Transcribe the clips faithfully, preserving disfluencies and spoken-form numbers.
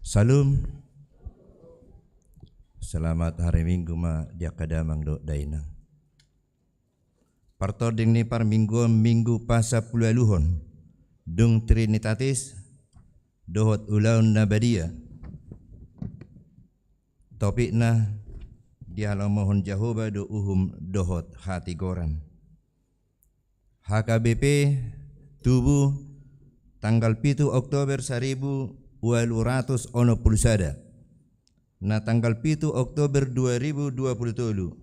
Salam. Selamat hari Minggu ma di angka damang dohot dainang. Partording ni parmingguon, Minggu pasampuluualuhon, dung Trinitatis dohot ulaon na badia. Topikna: Dihalomohon Jahowa do uhum dohot hatigoran. H K B P tubu tanggal pitu Oktober saribu ualu ratus onom pulu sada. Na tanggal pitu Oktober dua ribu dua pulu tolu,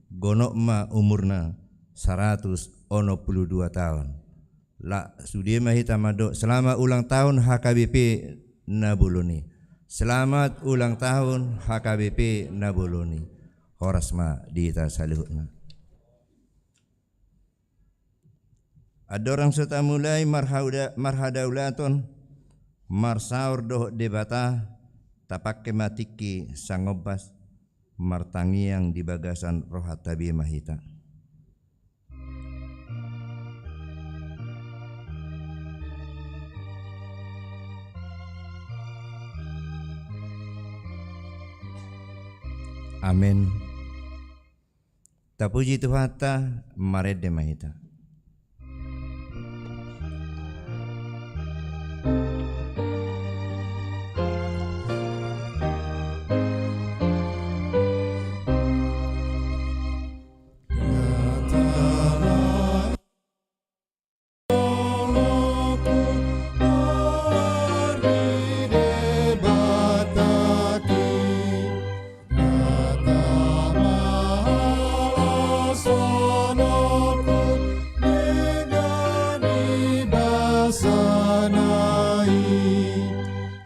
gonop ma umurna saratus onom pulu dua taon. Laos sude ma hita mandok selamat ulang tahun H K B P na bolon i. Selamat ulang tahun H K B P na bolon i. Horas ma di hita saluhutna. Andorang so tamulai marhauda-, marhadaulaton, marsaor dohot Debata, tapangke ma tingki sangombas, martangiang di bagasan rohanta be ma hita. Amen. Tapuji Tuhanta, marende ma hita.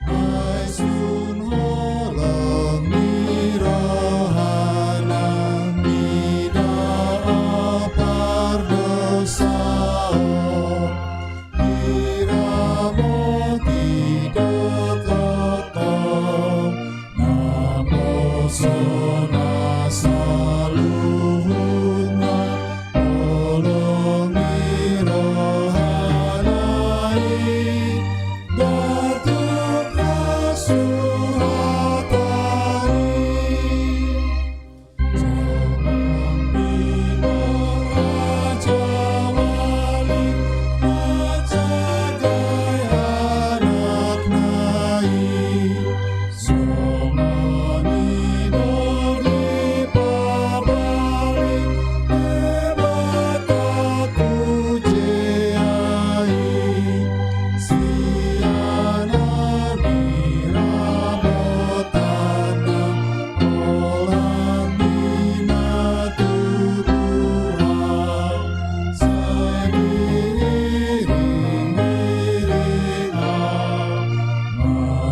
Ai sun holong ni rohana mida au pardosaon, diramoti dohot ho, naposo na saluhutna holong ni rohana i.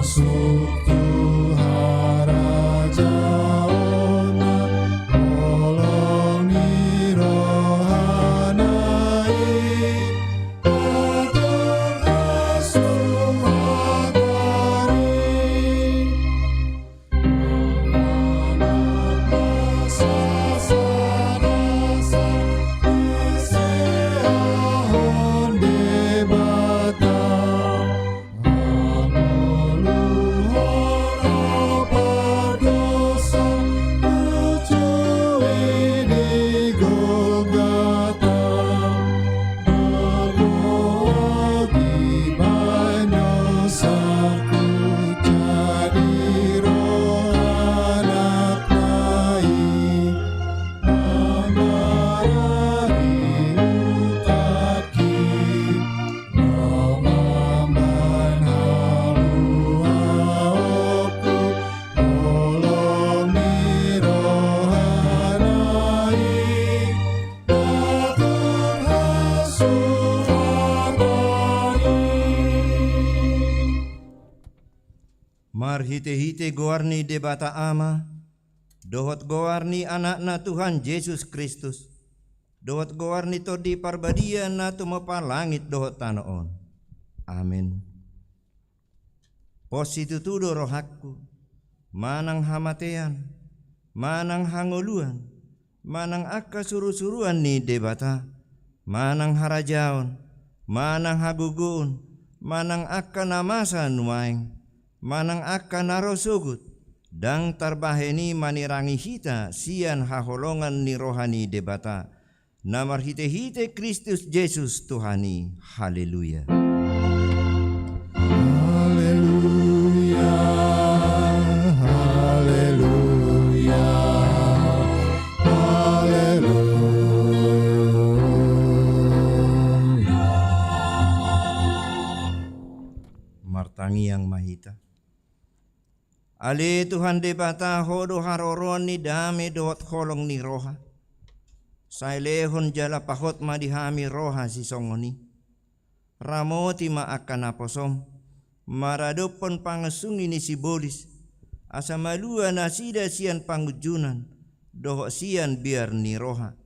Masuk tu harajaonna, holong ni rohana i, patung asuhatari. Marhitehite goar ni Debata Ama, dohot goar ni Anakna Tuhan Jesus Kristus, dohot goar ni Tondi Parbadia na tumompa langit dohot tano on. Amen. Pos situtu do rohangku, manang hamatean, manang hangoluan, manang angka surusuruan ni Debata, manang harajaon, manang hagogoon, manang angka na masa nuaeng, manang angka na ro sogot, ndang tarbahen i manirangi hita sian haholongan ni roha ni Debata, na marhitehite Kristus Jesus Tuhan i. Haleluya. Haleluya, haleluya, haleluya. Martangiang ma hita. Ale Tuhan Debata, Ho do haroroan ni dame dohot holong ni roha. Sai lehon jala pahot ma di hami roha sisongon i. Ramoti ma angka naposom, maradophon pangunsungi ni sibolis, asa malua nasida sian pangunjunan dohot sian biar ni roha.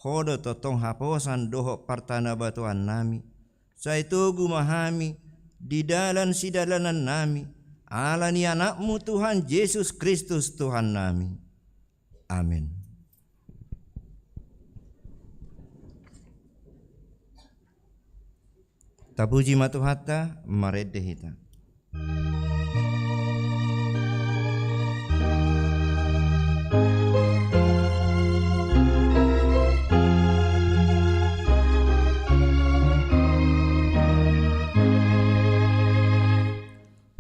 Ho do tongtong haposan dohot partanabatoannami. Sai togu ma hami di dalan sidalanannami, ala ni Anakmu Tuhan Jesus Kristus Tuhannami. Amen. Tapuji ma Tuhanta, marende hita.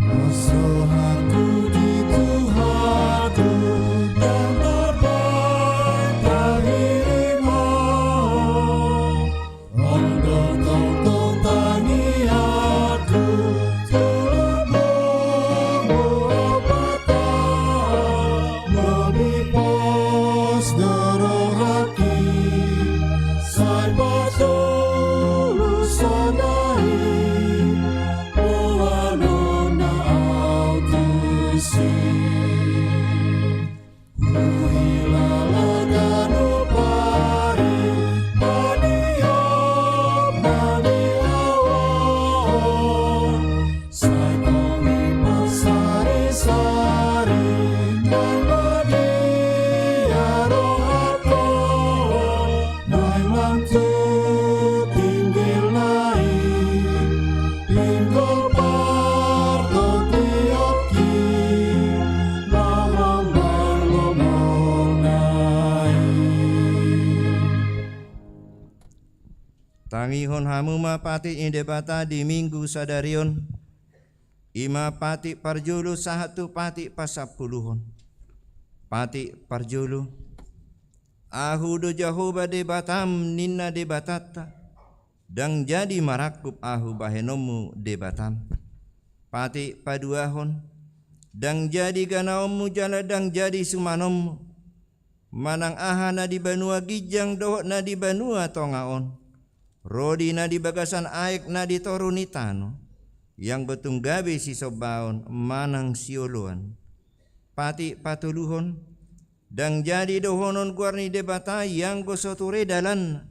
Musuhku di Tuhanku dan terpatah dirimu. Ondong tongtong tangiangku, tulungmu, obatmu, mipos do rohangki, sai patolushon ma i, poanonna au tusi. Huhilala ganup ari, paniop na di ahu on, sai tong i pasarisari, nang badia rohangku, naeng mantutu tinggil na i, ingkon partondiongki, mamambar lomo na i. Tangihon hamu ma patik ni Debata di Minggu sadari on, i ma patik parjolo sahat tu patik pasampuluhon. Patik parjolo. Ahu do Jahowa Debatam, ninna Debatanta, ndang jadi marangkup ahu bahenonmu Debatam. Patik paduahon. Ndang jadi ganaonmu jala ndang jadi sumanonmu, manang aha na di banua ginjang dohot na di banua tonga on, ro di na di bagasan aek na di toru ni tano, ianggo tung gabe sisombaon manang sioloan. Patik patoluhon. Ndang jadi dohonon goar ni Debata ianggo so ture dalanna,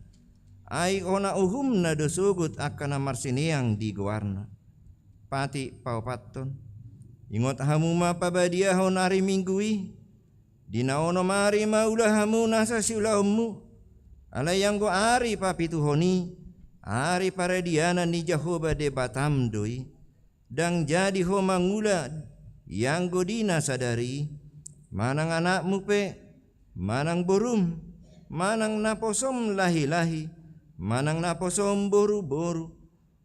ai hona uhumna do sogot angka na marsineang di goarna. Patik paopathon. Ingot hamu ma pabadiahon ari Minggu i. Di na onom ari ma ula hamu nasa siulaonmu. Alai anggo ari papituhon i, ari paradianan ni Jahowa Debatam do i. Ndang jadi ho mangula ianggo di na sadari i, manang anakmu pe, manang borum, manang naposom lahilahi, manang naposom boruboru,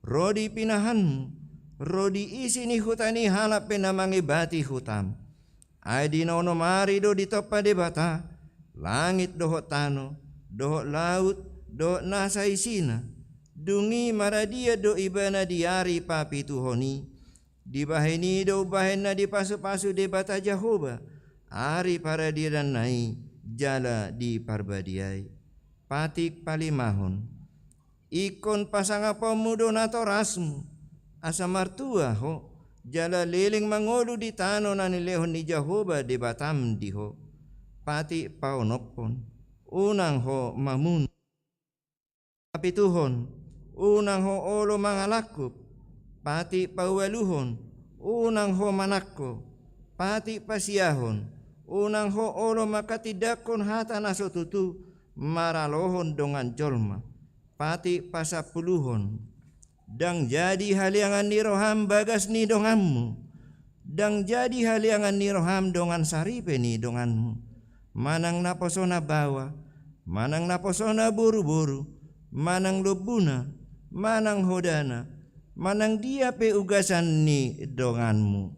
ro di pinahanmu, ro di isi ni huta ni halak pe na mangebati hutam. Ai di na onom ari do ditompa Debata langit dohot tano, dohot laut, dohot nasa isina. Dung i maradia do ibana di ari papituhon i. Dibahen i do umbahen na dipasupasu Debata Jahowa ari paradiananna i jala diparbadiai. Patik palimahon. Ingkon pasangaponmu do natorasmu, asa martua ho, jala leleng mangolu di tano na nilehon ni Jahowa Debatam di ho. Patik paonomhon. Unang ho mamunu. Papituhon. Unang ho olo mangalangkup. Patik paualuhon. Unang ho manangko. Patik pasiahon. Unang ho olo manghatindanghon hata na so tutu maralohon dongan jolma. Patik pasampuluhon. Ndang jadi haleangan ni roham bagas ni donganmu. Ndang jadi haleangan ni roham dongan saripe ni donganmu, manang naposona baoa, manang naposona boruboru, manang lombuna, manang hodana, manang dia pe ugasan ni donganmu.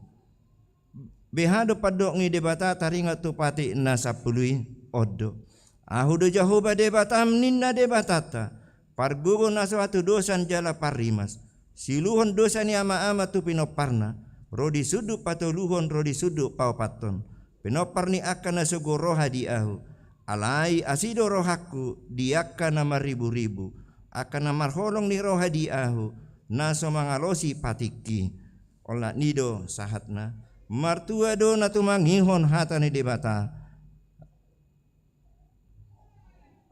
Beha do pandok ni Debata taringot tu patik na sampulu i? On do: Ahu do Jahowa Debatam, ninna Debatanta, pargogo na so hatudosan jala parrimas, siluhon dosa ni amaama tu pinomparna, ro di sundut patoluhon ro di sundut paopathon, pinompar ni angka na sogo roha di Ahu. Alai asi do rohangku di angka na marriburibu, angka na marholong ni roha di Ahu, na so mangalosi patikki. Olat ni do sahatna. Martua do na tumangihon hata ni Debata.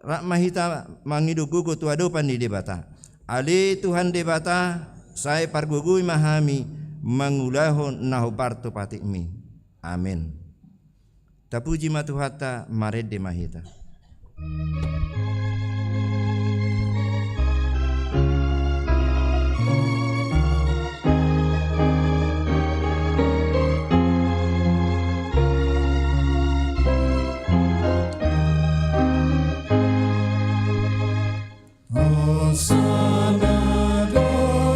Rap ma hita mangido gogo tu adopan ni Debata. Ale Tuhan Debata, sai pargogoi ma hami mangulahon na hombar tu patikmi. Amen. Tapuji ma Tuhanta, marende ma hita. Hosana do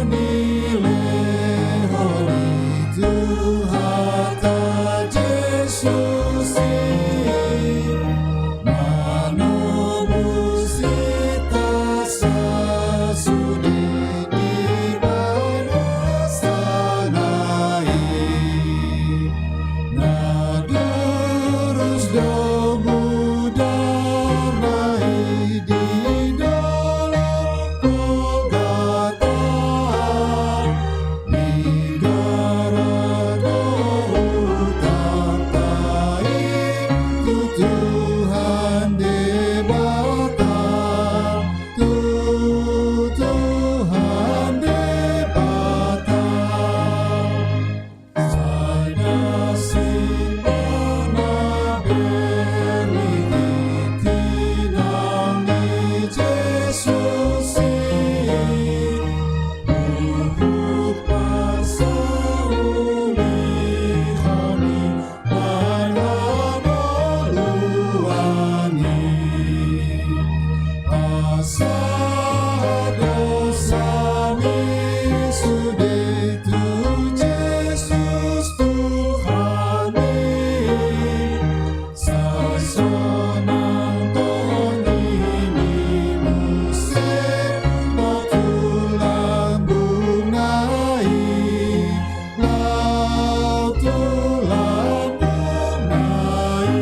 nilehon ni Tuhanta Jesus i, manobus hita sasude di banua sana i. Na durus do mudarna i di dolok Golgota, di gara do utangta i tu Tuhan Debata, tu Tuhan Debata. Sada simpang na berligi tinang ni Jesus i, huhut pasaulihon i, panangoluan i. Asa dos hami sude tu Jesus Tuhan i, sai sonang tohon i muse ma tu lambungna i, laho tu lambungna i.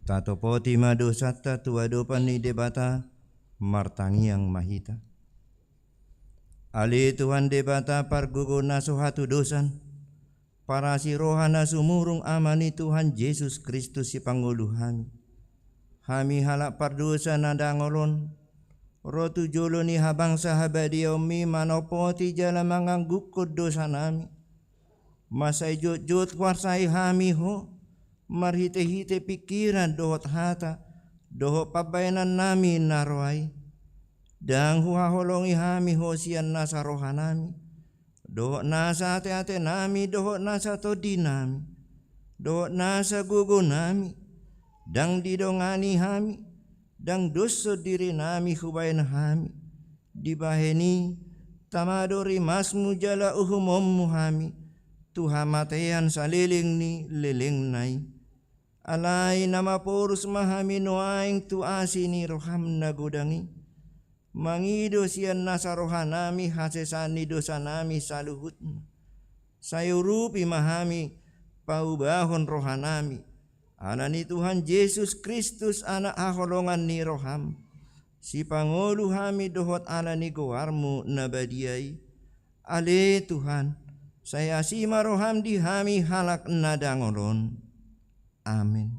Tatopoti ma dosanta tu adopan ni Debata, martangiang ma hita. Ale Tuhan Debata, pargogo na so hatudosan, parasi roha na sumurung, Ama ni Tuhan Jesus Kristus, sipangolu hami. Hami halak pardosa na dangol on, ro tu jolo ni habangsa habadiaonmi manompoti jala manganggukkon dosanami. Mansai jotjot huarsai hami Ho, marhitehite pingkiran dohot hata, dohot pambahenannami na roa i. Ndang huhaholongi hami Ho sian nasa rohanami, dohot nasa ateatenami, dohot nasa tondinami, dohot nasa gogonami. Ndang didongani hami, ndang doshon dirinami hubahen hami. Dibahen i, tama do rimasmu jala uhumonmu hami tu hamatean saleleng ni lelengna i. Alai na maporus ma hami nuaeng tu asi ni roham na godang i, mangido sian nasa rohanami hasesaan ni dosanami saluhutna. Sai urupi ma hami paubahon rohanami, ala ni Tuhan Jesus Kristus, Anak haholongan ni roham, sipangolu hami dohot ala ni goarmu na badia i. Ale Tuhan, sai asi ma roham di hami halak na dangol on. Amen.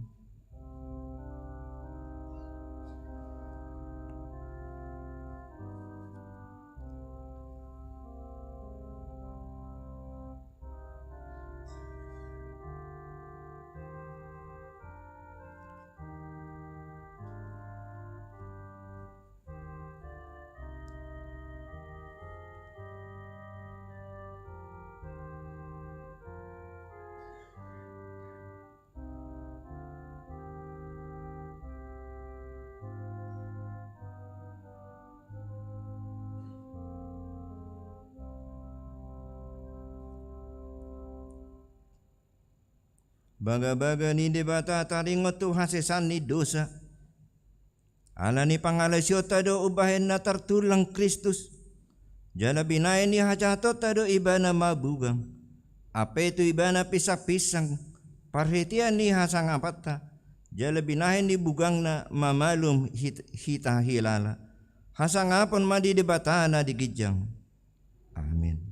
Bagabaga ni Debata taringot tu hasesaan ni dosa. Ala ni pangalaosionta do umbahen na tartulang Kristus, jala binahen ni hajahatonta do Ibana mabugang. Ampe tu Ibana pinsangpinsang parhitean ni hasangapanta, jala binahen ni bugangna mamalum hit-, hita hilala. Hasangapon ma di Debata na di ginjang. Amin.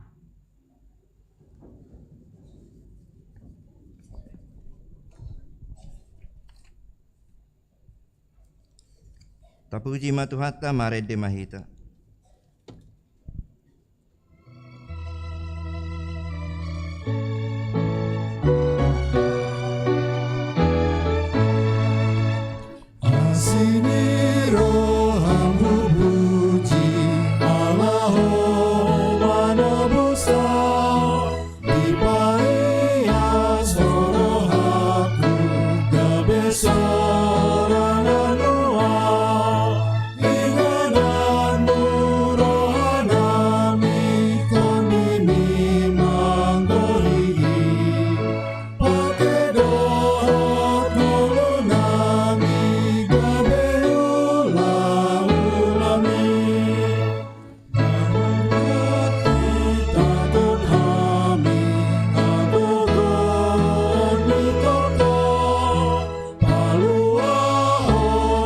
Tapuji ma Tuhanta, marende ma hita. Asi ni roham hupuji, ala Ho manobushon. Dipaias Ho rohangku, gabe sorangan nuaeng. Inganan Ho rohanami, tondim i manggohi i. Pake dohot ngolunami, gabe ulaulami. Manguat hita tu hami, hagogoon ni tongtong. Palua Ho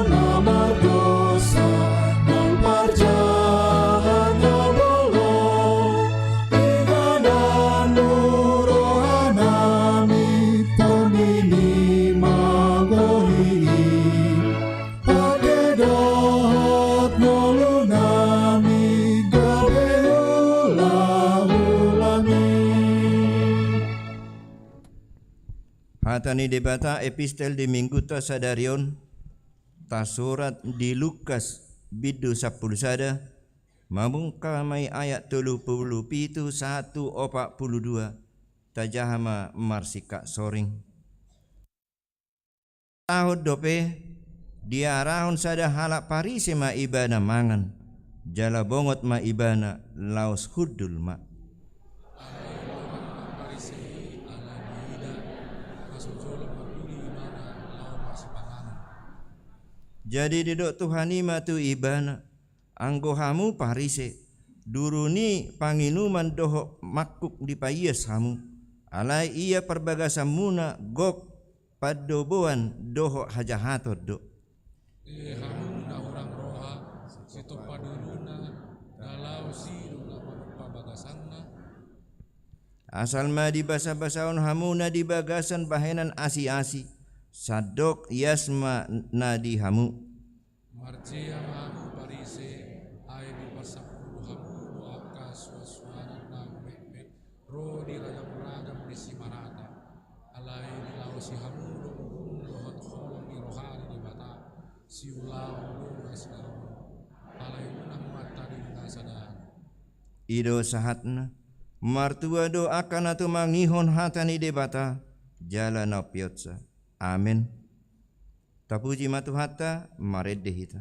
na mardosa, nang parjahat na bolon. Inganan Ho rohanami, tondim i manggohi i. Pake dohot ngolunami, gabe ulaulami. Hata ni Debata, epistel di Minggunta sadari on, tarsurat di Lukas, bindu sampulu sada, mamungka ma i ayat tolu pulu pitu sahat tu opat pulu dua, tajaha ma marsingkat soring. Taon dope, diarahon sada halak Parise ma Ibana mangan, jala bongot ma Ibana laos hundul ma. Alai lomak ma Parise i ala diida, asa jolo manguli ibana laho marsipanganon. Jadi didok Tuhan i ma tu ibana: Anggo hamu Parise, duru ni panginuman dohot mangkuk dipaias hamu, alai ia parbagasanmuna gok, pandoboan dohot hajahaton do. Ee hamu na hurang roha, sitompa duruna, na laos i do na manompa bagasanna. Asal ma dibasabasahon hamu na di bagasan bahenan asiasi, sandok ias ma na di hamu. Marjea ma hamu Parise, ai dipasampulu hamu do angka suansuanan na umetmet, ro di ragamragam ni simarata. Alai nilaosi hamu do uhum dohot holong ni roha ni Debata, siulaon do na sinaronon. Alai unang ma tading na sadari. I do sahatna, martua do angka na tumangihon hata ni Debata, jala na umpionsa. Amen. Tapuji ma Tuhanta, marende hita.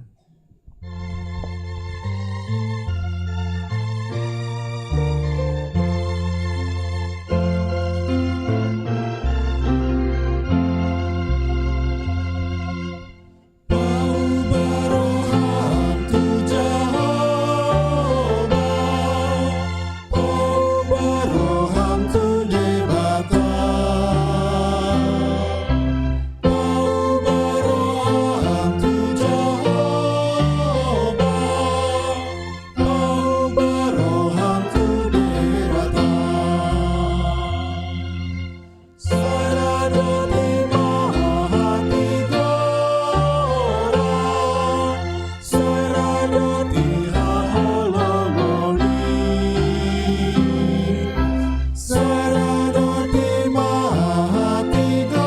Pauba roham tu Jahowa, pauba roham tu Debata. Pauba roham tu Jahowa, pauba roham tu Debata. Sai radot i ma hatigoran, sai radot i haholongon i. Sai radot i ma hatigoran,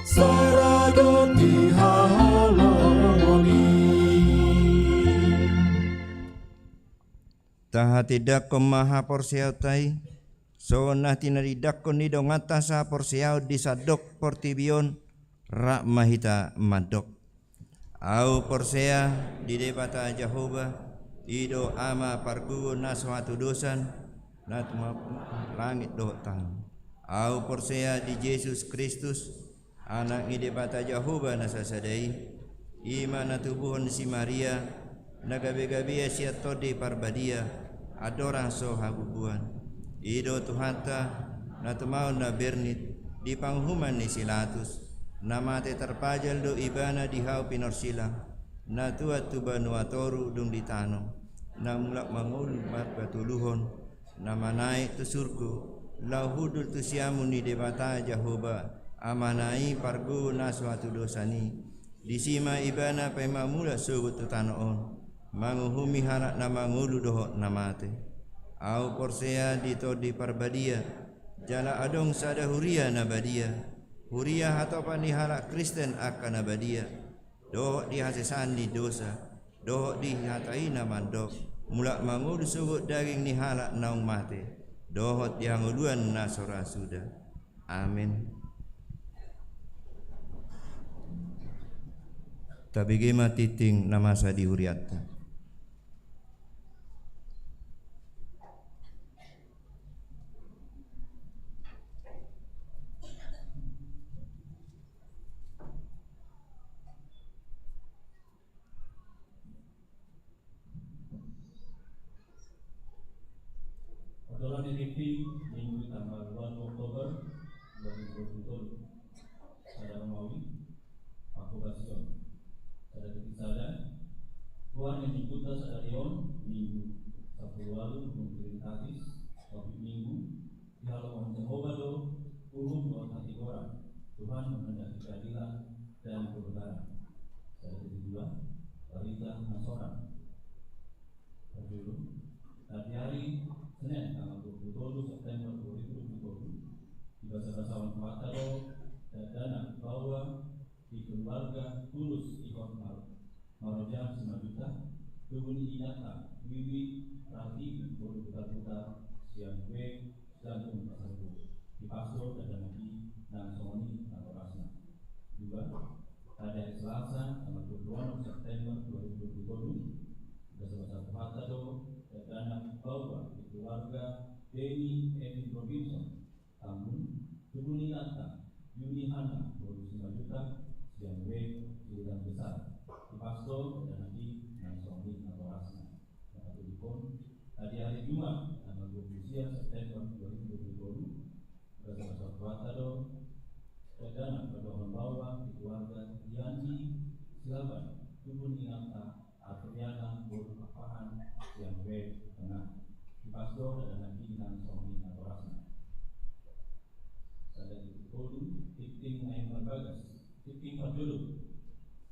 sai radot i haholongon i. Tahatindangkon ma haporseaonta i, songon na tinindangkon ni donganta sahaporseaon di sandok portibi on, rap ma hita mandok. Ahu porsea di Debata Jahowa, i do Ama pargogo na so hatudosan, na tumompa langit dohot tano. Ahu porsea di Jesus Kristus, Anak ni Debata Jahowa na sasada i, i ma na tubuhon si Maria, na gabe-gabea sian Tondi Parbadia, andorang so habubuan. I do Tuhanta, na tumaon na bernit, di panguhuman ni si Latus, na mate tarpajal do ibana di hau pinorsilang, na tuat tu banua toru dung di tano, na mulak mangolu marpatoluhon, na manaek tu surgo, laho hundul tu siamun ni Debata Jahowa, Amana i pargogo na so hatudosan i. Disi ma ibana paima mulak sogot tu tano on, manguhumi halak na mangolu dohot na mate. Ahu porsea di Tondi Parbadia, jala adong sada huria na badia, huria hatopan ni halak Kristen angka na badia, dohot di hasesaan ni dosa, dohot di hata i na mandok, mulak mangolu sogot daging ni halak naung mate, dohot di hangoluan na so ra suda. Amen. Tabege ma tingting na masa di hurianta. Odolani tingting, Minggu tanggal dua puluh Oktober dua ribu dua puluh tolu. Sada Romawi, Paku Basion. Sada titik sada. Tuhan yang jemput sadari on, Minggu, sapuluh walu, Minggu Trinitatis, Topik Minggu, di halaman Jahowa do uhum dohot hatigoran. Tuhan menghendaki keadilan dan kebenaran. Sada titik dua, Barita Nasoran. Parjolo, tadi ari Senin tanggal dua puluh tolu September dua ribu dua puluh tolu, di basa-basa on Tuhanta do, dadanak baoa di keluarga Tulus Ihot Mar-, Maroja Simanjuntak, tubu ni inanta Wiwi Ratiwi boru Butarbutar sian W Jantung Pasar Bo. Dipaso dadanak i nang songon i nang horasna. Dua, pada hari Selasa tanggal dua puluh enam September dua ribu dua puluh tolu, basa-basa Tuhanta do, dadanak baoa di keluarga Denny Edwin Robinson, Tambun, tubu ni inanta Yuni Hana boru Simanjuntak sian W Cilegon Besar. Dipaso dadanak i nang songon i nang horasna. Nakatulikon, tadi ari Jumat tanggal dua puluh sia September dua ribu dua puluh tolu, basa-basa Tuhanta do, dadanak padohon baoa di keluarga Yandi Silaban, tubu ni inanta Adriana boru Ampahan sian W Tengah. Dipaso dadanak i nang songon i nang horasna. Sada titik tolu, tingting naeng marbagas. Tingting parjolo.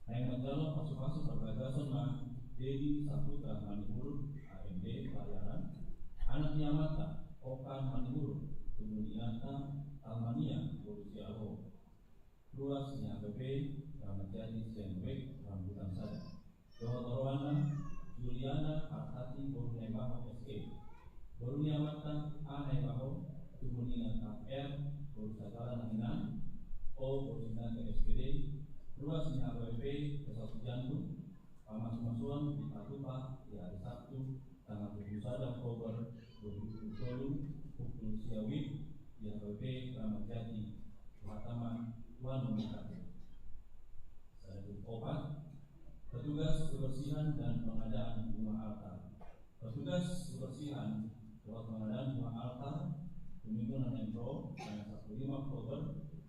Naeng manjalo pasu-pasu parbagason ma Dedi Saputra Manihuruk, A M D, Pariaran, anak ni amanta Okan Manihuruk, tubu ni inanta Talmania boru Sialoho, ruas ni H K B Kramat Jati sian W Rambutan Sada. Dohot oroanna, Juliana Artati boru Naibaho S K. Boru ni amanta A Naibaho, tubu ni inanta R boru Sagala Nanginan, O boru Sinaga S P D, ruas ni H K B P Pesawat Jantung, pamasu-masuon dipatupa di ari Sabtu, tanggal dua puluh sada Oktober dua ribu dua puluh tolu, pukul sia WIB, di H K B P Kramat Jati, Pahataman, Wano Mekate. Sada titik opat, petugas kebersihan dan pengadaan rumah altar. Petugas kebersihan dohot pengadaan rumah altar, tu Minggu na naeng ro, tanggal sapuluh lima Oktober,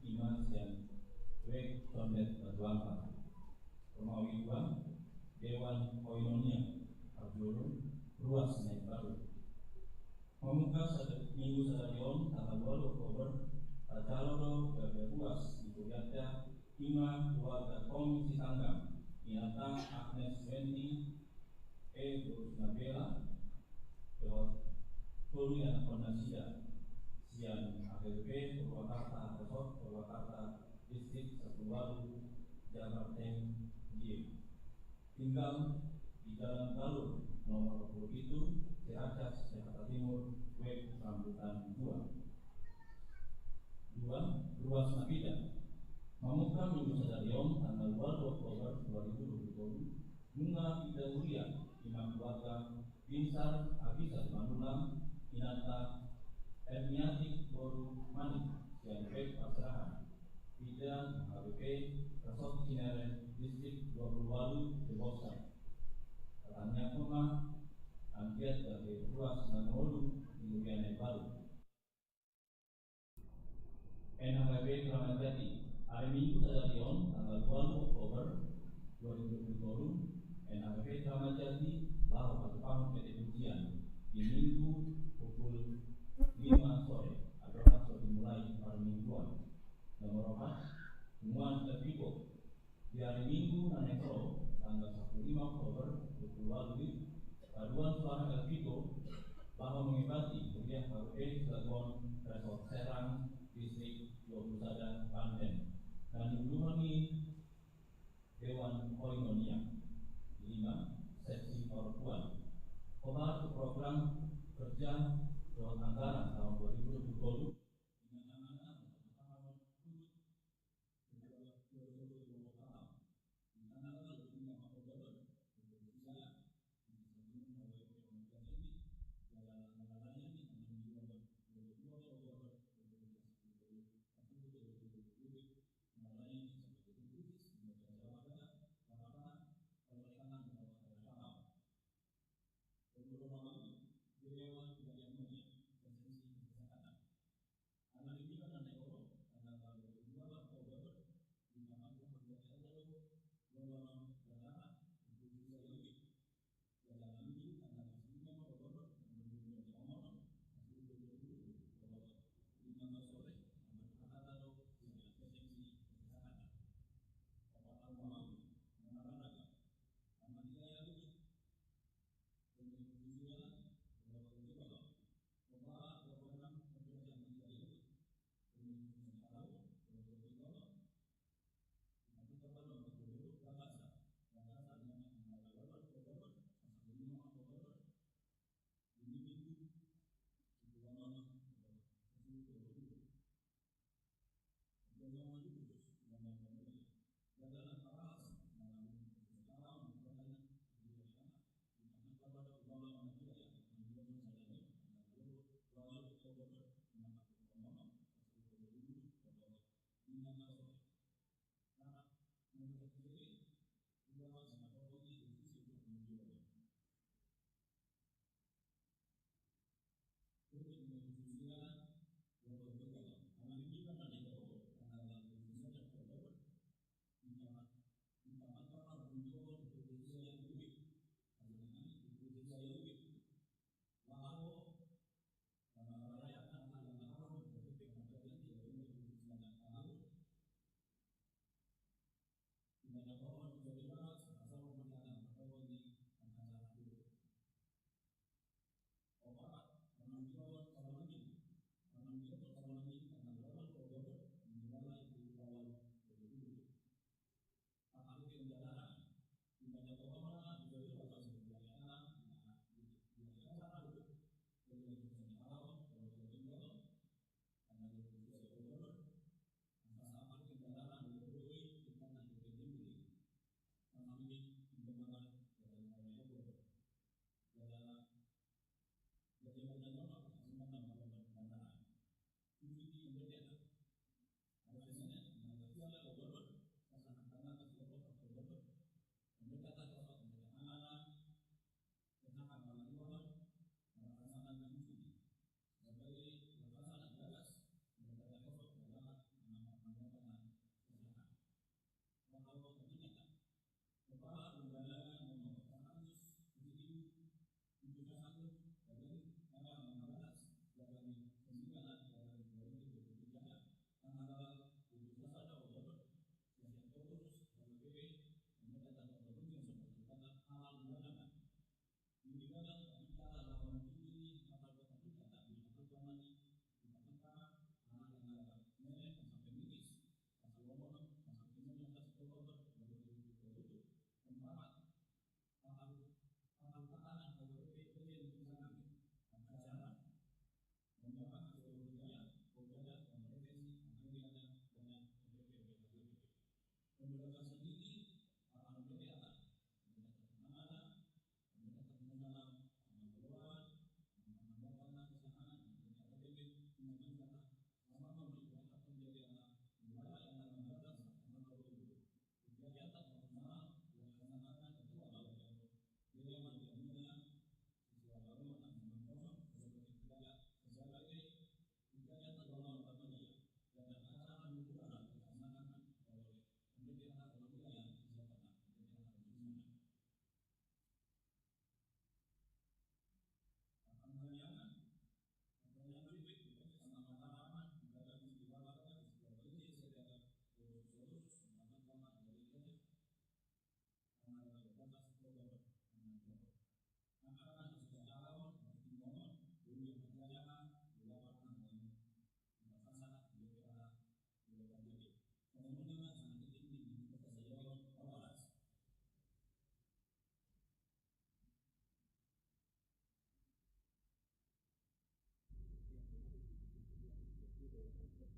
i ma sian W Condet Batu Ampar. Romawi dua, Dewan Koinonia, parjolo, ruas Naik Baru. Mamungka sada, Minggu sadari on, tanggal walu Oktober, tarjalo do gabe ruas di hurianta, i ma keluarga Tommy Sitanggang, inanta Agnes Wendy, E boru Sinabela, dohot tolu ianakhon nasida, sian H K B P Purwakarta Resort, Purwakarta Distrik, sapuluh walu, Jabar Teng, G. Tinggal di Jalan Galur nomor empat puluh pitu, Ciracas, Jakarta Timur, W Rambutan dua. Dua, ruas napida. Mamungka Minggu sadari on, tanggal walu Oktober dua ribu dua puluh tolu, nunga pida huria, i ma keluarga Binsar Abisar Manullang, inanta Hermiatik boru Manik, sian P P Parserahan, Ida H B P, Resort Cinere, Distrik dua puluh walu, Debosai. Tangiangkon ma anggiat gabe ruas na mangolu di huria na imbaru. N H K B Kramat Jati, ari Minggu sadari on, tanggal walu Oktober dua ribu dua puluh tolu, N H K B Kramat Jati laho patupaon P T Pujian di Minggu pukul lima sore, andorang so dimulai parmingguan. Nomor opat, Muan Elviko. Di ari Minggu na naeng ro, tanggal sampulu lima Oktober dua puluh walu i, paduan suara Elviko laho mangembati huria H B P Cilegon, Resort Serang, Distrik dua puluh sada, Banten, na niuluhon ni Dewan Koinonia. Lima, Seksi Parompuan. Hombar tu program kerja dohot anggaran taon dua ribu dua puluh tolu.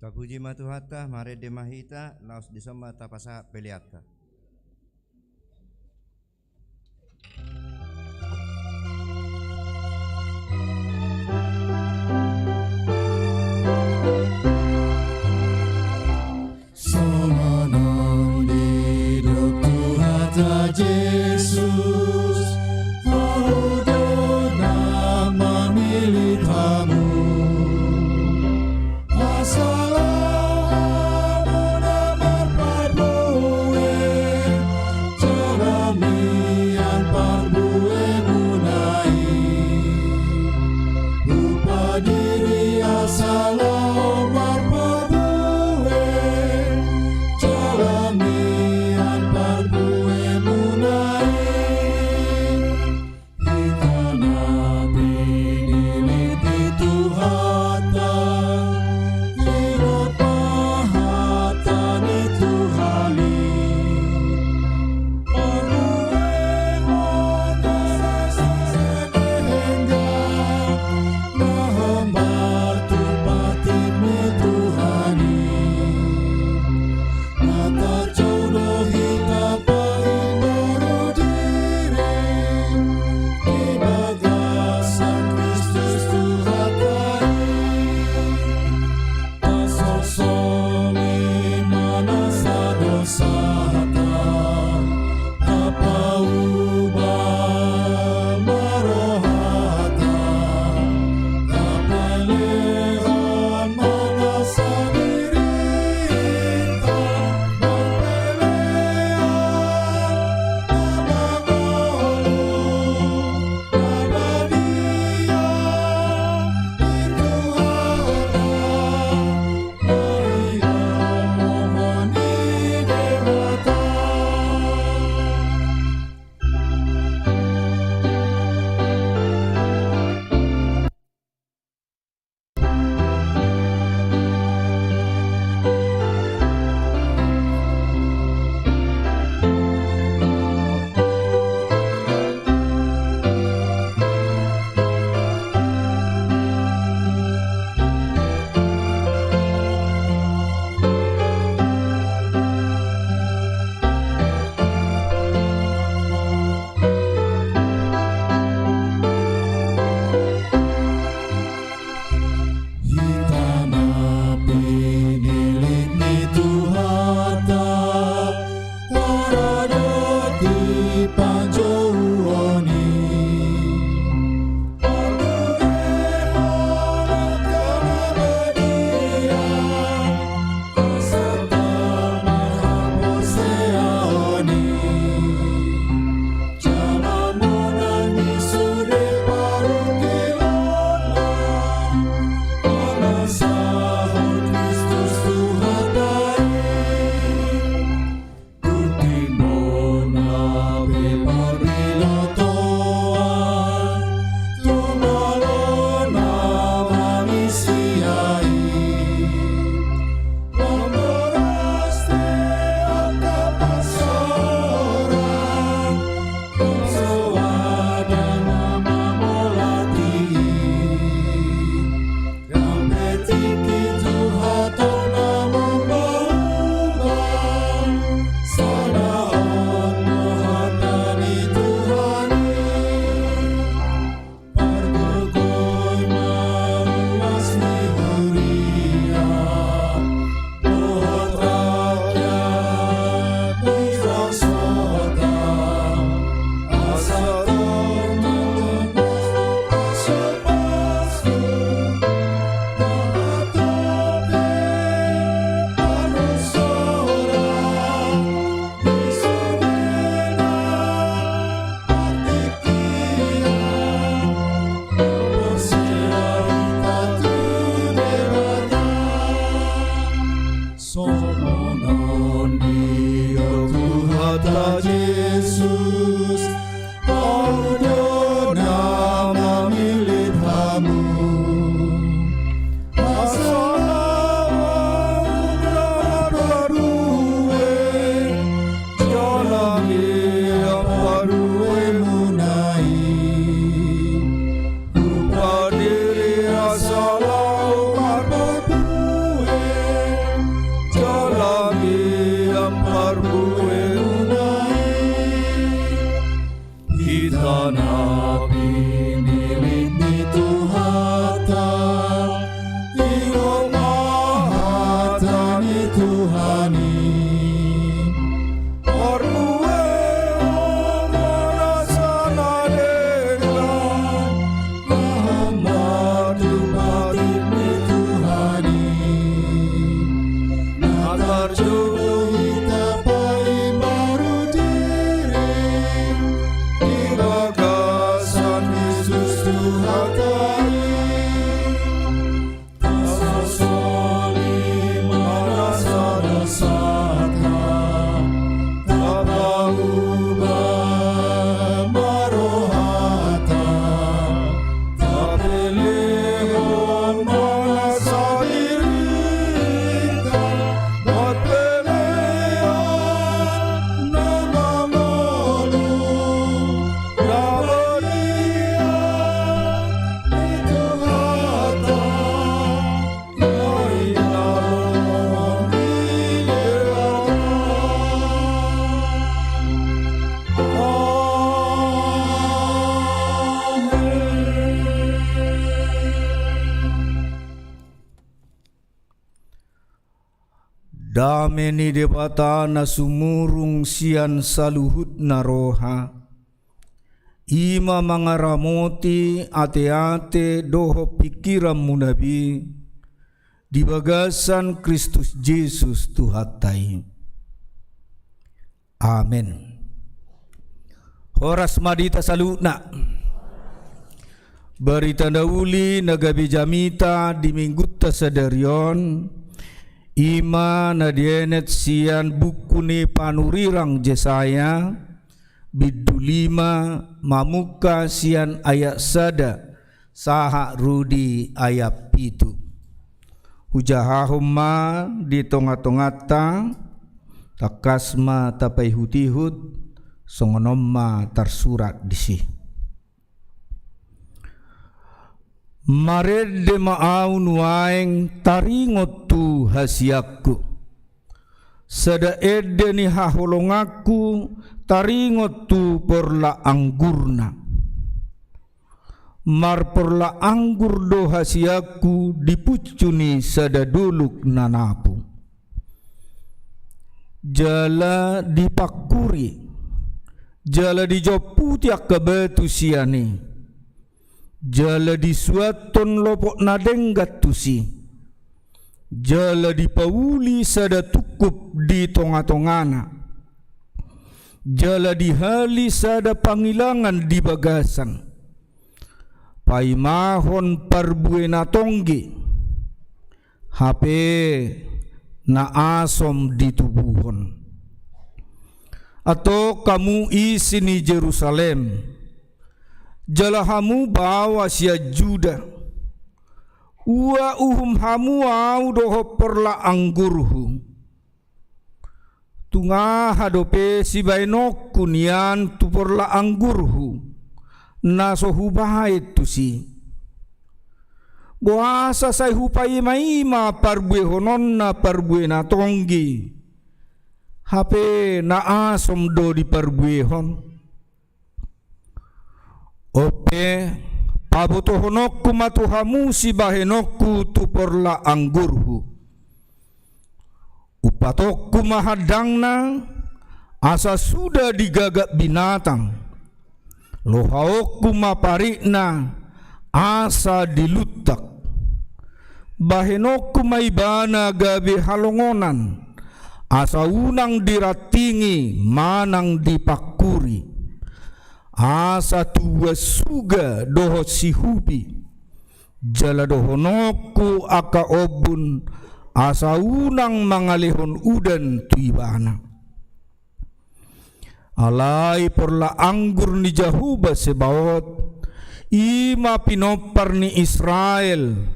Tapuji ma Tuhanta, marende ma hita, laos dison ma tapasahat peleanta. Songon on didok Tuhanta Jesus, Ahu do na mamillit hamu. Asa lam hamu na marparbue, Dame ni Debata na sumurung sian saluhutna roha, i ma mangaramoti ateate dohot pingkiranmuna be di bagasan Kristus Jesus Tuhanta i. Amen. Horas ma di hita saluhutna. Barita na uli na gabe jamita di minggunta sadari on, i ma na dienet sian buku ni panurirang Jesaya, bindu lima, mamungka sian ayat sada sahat ro di ayat pitu. Hujahahon ma di tongatonganta, tangkas ma tapaihutihut, songon on ma tarsurat disi. Marende ma ahu nuaeng taringot tu hasianku. Sada ende ni haholonganku taringot tu porlak anggurna. Marporlak anggur do hasianku di puncu ni sada dolok na napu. Jala dipangkuri, jala dijomputi angka batu sian i, jala disuanhon lopot na denggan tusi, jala dipauli sada tungkup di tongatongana, jala dihali sada pangilangan di bagasan. Paimahon parbue na tonggi, hape na asom ditubuhon. Antong hamu isi ni Jerusalem, jala hamu baoa sian Juda, ua uhum hamu ahu dohot porlak anggurhu. Tung aha dope sibahenonku nian tu porlak anggurhu, na so hubahen tusi? Boasa sai hupaimaima parbuehononna parbue na tonggi, hape na asom do diparbuehon? On pe, pabotohononku ma tu hamu sibahenonku tu porlak anggurhu. Umpatonku ma handangna, asa suda digagap binatang. Lohaonku ma paritna, asa diluntak. Bahenonku ma ibana gabe halongonan, asa unang dirantingi manang dipangkuri, asa tubuan suga dohot sihubi. Jala dohononku angka ombun, asa unang mangalehon udan tu ibana. Alai porlak anggur ni Jahowa Sebaot, i ma pinompar ni Israel,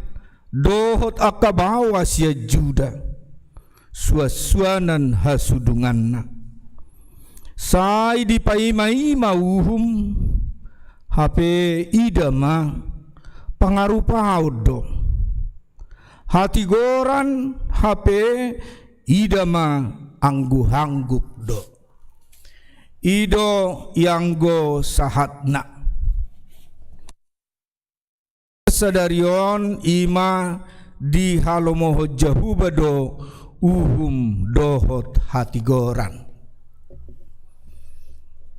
dohot angka baoa sian Juda, suansuanan hasudunganna. Sai dipaimaima uhum, hape ida ma, pangarupaon do. Hatigoran, hape ida ma, angguhangguk do. I do ianggo sahatna. Sadari on i ma dihalomohon Jahowa do uhum dohot hatigoran.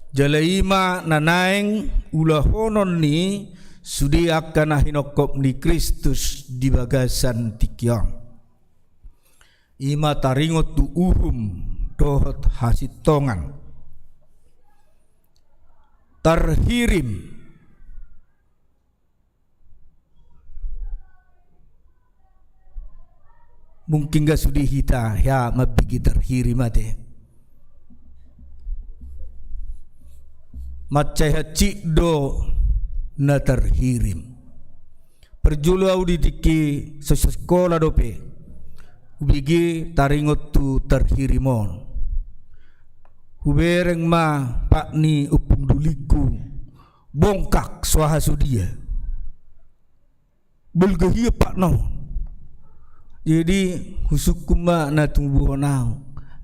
Jala i ma na naeng ulahonon ni sude angka na hinongkop ni Kristus di bagasan tingki on. I ma taringot tu uhum dohot hasintongan. Tarhirim. Mungkin nga sude hita hea mambege tarhirim ate. Mansai hansit do na tarhirim. Parjolo ahu di tingki so sikola dope, hubege taringot tu tarhirim on. Hubereng ma pat ni ompung dulingku, bongkak so aha so dia. Balga hian patna on. Jadi husungkun ma na tumubuhon ahu.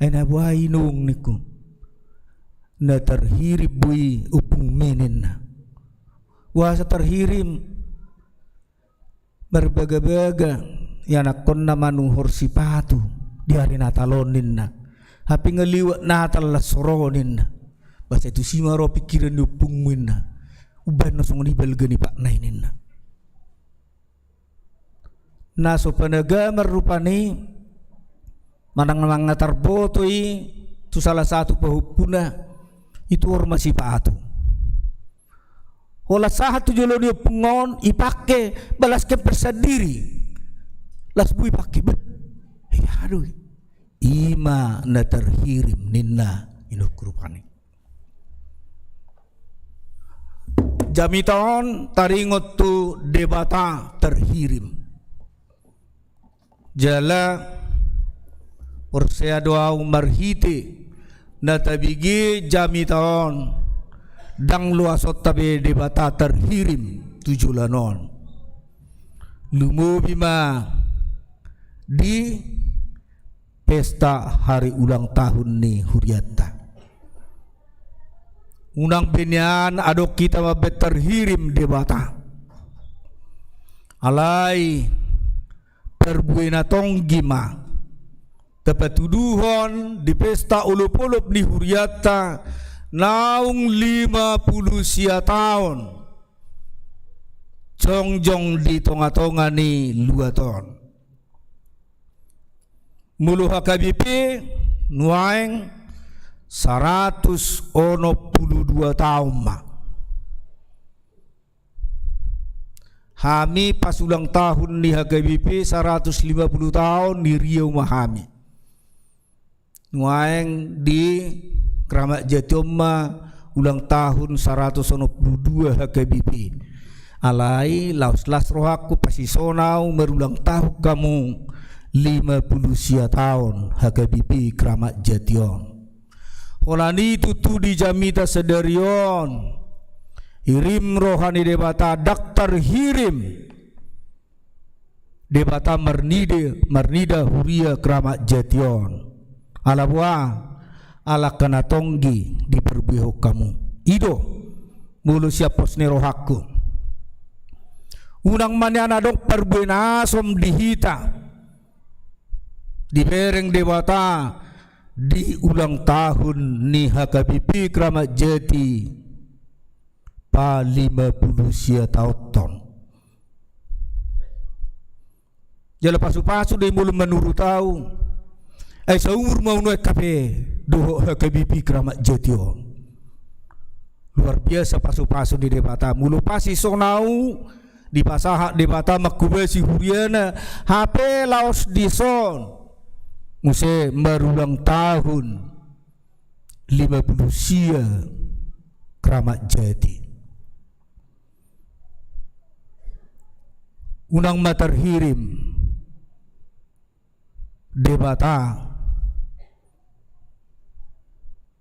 Ai na boha inong ningku. Na tarhirim bo i ompung menen na. Boasa tarhirim? Marbagabaga ianakkonna manuhor sipatu. di ari Natal on ninna. Hape nga liwat Natal las so ro ninna. Ba sai tusi ma ro pingkiran ni ompungmu ninna. Umbahen na songon i balga ni patna i ninna. Na so panagaman rupani manang na mangatar boto i tu salah satu pahompuna i tu orma sipatu. Holan sahat tu jolo ni ompung on, ipake balas kemper sandiri. Las boi ipake, beh. Ia do i. Ima na terhirim ninna inuk rupani. Jamita on taringot tu Debata terhirim. Jala porsea do au marhite na tabege jamita on, ndang loasonta be Debata terhirim tu joloan on. Lumobi ma di pesta hari ulang tahun ni hurianta. Unang be nian adong hita mambaen terhirim Debata. Alai parbue na tonggi ma tapatuduhon di pesta olopolop ni hurianta naung lima pulu sia taon jongjong di tongatonga ni luat on. Molo H K B P nuaeng saratus onom pulu dua taon ma. Hami pas ulang tahun ni H K B P saratus lima pulu taon, ni Riau ma hami. Nuaeng di Kramat Jati on ma ulang tahun saratus onom pulu dua H K B P. Alai laos las rohangku pasison au marulang tahun hamu lima pulu sia taon H K B P Kramat Jati on. Holan i tutu di jamita sadari on, hirim roha ni Debata, ndang tarhirim Debata marnida, marnida huria Kramat Jati on. Ala boha? Ala angka na tonggi diparbuehon hamu. I do molo sian pos ni rohangku. Unang ma nian adong parbue na asom di hita dibereng Debata di ulang tahun ni H K B P Kramat Jati palima pulu sia taonta on. Jala pasupasu do i molo manurut au. Ai saumur ma au nuaeng hape dohot H K B P Kramat Jati on. Luar biasa pasupasu ni Debata. Molo pasison au, dipasahat Debata manghobasi huriana, hape laos dison muse marulang tahun lima pulu sia Kramat Jati. Unang ma tarhirim Debata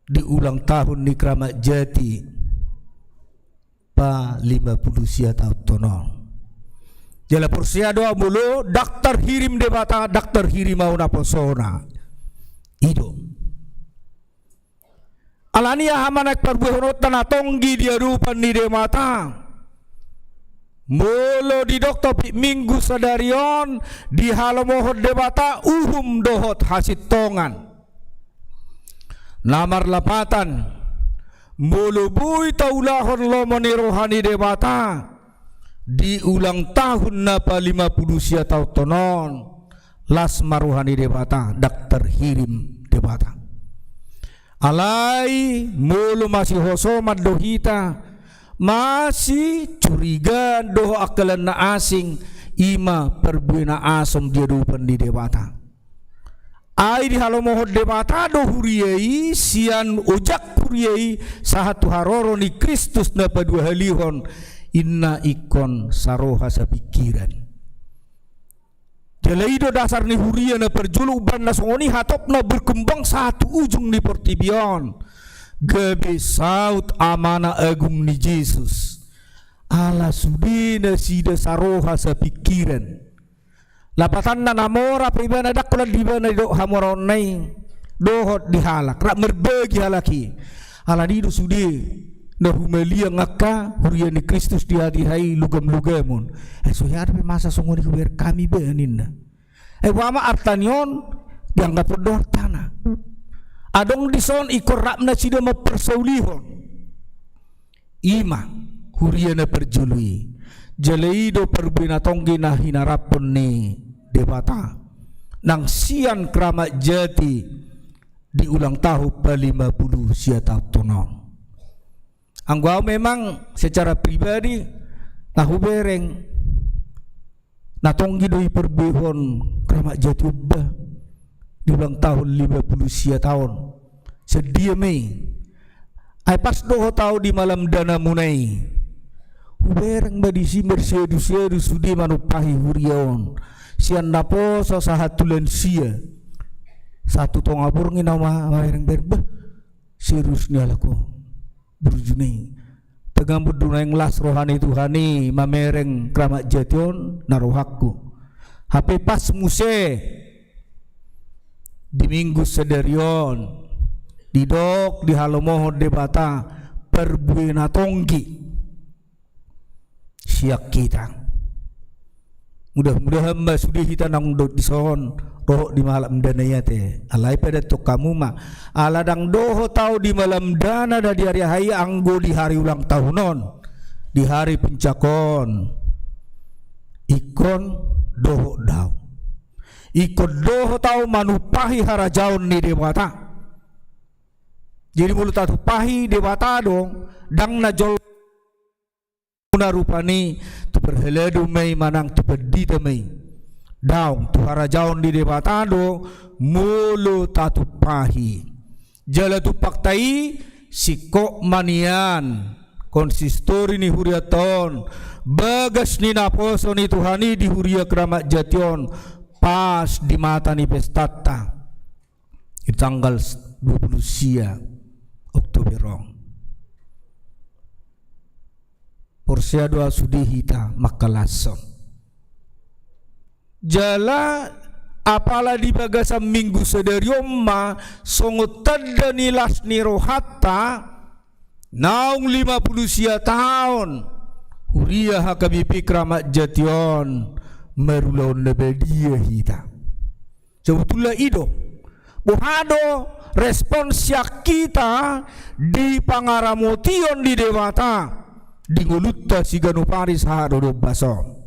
di ulang tahun ni Kramat Jati palima pulu sia taonta on. Jala porsea do au molo ndang tarhirim Debata, ndang tarhirim au naposona. I do. Alani aha ma naeng parbuehononta na tonggi di adopan ni Debata? Molo didok topik Minggu sadari on, dihalomohon Debata uhum dohot hasintongan. Na marlapatan, molo boi taulahon lomo ni roha ni Debata di ulang tahun na palima pulu sia taonta on, las ma roha ni Debata, ndang tarhirim Debata. Alai molo masihosoman do hita, masicurigaan dohot angkalan na asing, i ma parbue na asom di adopan ni Debata. Ai dihalomohon Debata do huria i sian ojak huria i sahat tu haroro ni Kristus na paduahalihon, inna ingkon saroha sapingkiran. Jala i do dasar ni huria na parjolo, umbahen na songon i hatopna berkembang sahat tu ujung ni portibi on. Gabe saut Amana Agung ni Jesus. Ala sude nasida saroha sapingkiran. Lapatanna na mora pe ibana, ndang holan di ibana didok hamoraonna i dohot di halak, rap marbagi halak i. Alani i do sude na humaliang angka huria ni Kristus di hatiha i lugam-lugamon. Ai so hea dope masa songon i hubereng hami ba ninna. Ai boha ma arta ni on? dianggap on do hartana. Adong dison ingkon rap nasida mamparsaulihon. I ma huria na parjolo i. Jala i do parbue na tonggi na hinaraphon ni Debata nang sian Kramat Jati di ulang tahun palima pulu sia taon on. Anggo au memang secara pribadi, na hubereng, na tonggi do i parbuehon Kramat Jati on bah di ulang tahun lima pulu sia taon. Sian dia ma i? Ai pas dohot au di malam danamuna i, hubereng ma disi marsiadu-siadu sude manumpahi huria on. Sian naposo sahat tu lansia, sahat tu tonga borngin au ma, mamereng-bereng bah. Serius ni halak on burju ni. Tagamon do nuaeng las roha ni Tuhan i mamereng Kramat Jati on, na rohangku. Hape pas muse di Minggu sadari on didok, dihalomohon Debata parbue na tonggi sian hita. Mudah-mudahan ma sude hita naung dot dison, rohot di malam dana i ate. Alai padathon hamu ma, ala ndang dohot au di malam dana na di ari Ahai anggo di hari ulang tahun on, di hari puncak on, ingkon dohot do au. Ingkon dohot au manumpahi harajaon ni Debata. Jadi molo tatumpahi Debata do, ndang na jolma na rupani tu parhalado ma i manang tu pandita ma i. Daong, tu harajaon ni Debata do molo tatumpahi. Jala tumpakta i singkop ma nian konsistori ni hurianta on, bagas ni naposo ni Tuhan i di huria Kramat Jati on, pas di mata ni pestanta di tanggal dua pulu sia Oktober on. Porsea do au sude hita mangkalashon. Jala apala di bagasan Minggu sadari on ma songon tanda ni las ni rohanta, naung lima pulu sia taon huria H K B P Kramat Jati on marulaon na badia hita. Sebetulna i do. Boha do respon sian hita di pangaramotion ni Debata di ngolunta siganup ari sahat ro di ombas on?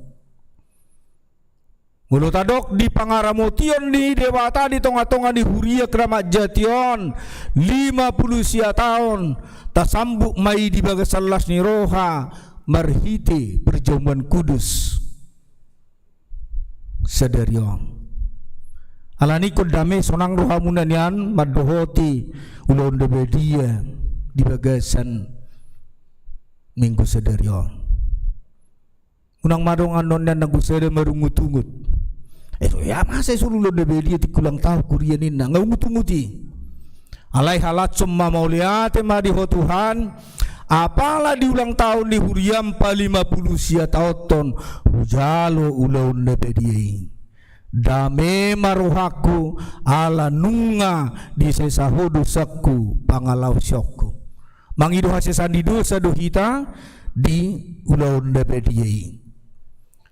Molo tadok di pangaramotion ni Debata di tonga-tonga ni huria Kramat Jati on lima pulu sia taon, tasambut ma i di bagasan las ni roha marhite parjamuan kudus sadari on. Alani ingkon dame sonang rohamuna nian mandohoti ulaon na badia di bagasan Minggu sadari on. Unang ma adong annon nian nanggo sada marungut-ungut. Eh, so ya masa i solu ulaon na badia tingki ulang tahun huria ninna, nga ungut-ungut i. Alai halashon ma mauliate ma di Ho Tuhan, apala di ulang tahun ni huriam palima pulu sia taonhon hujalo ulaon na badia i. Dame ma rohangku ala nunga disesa Ho dosangku pangalaosionku. Mangido hasesaan ni dosa do hita di ulaon na badia i.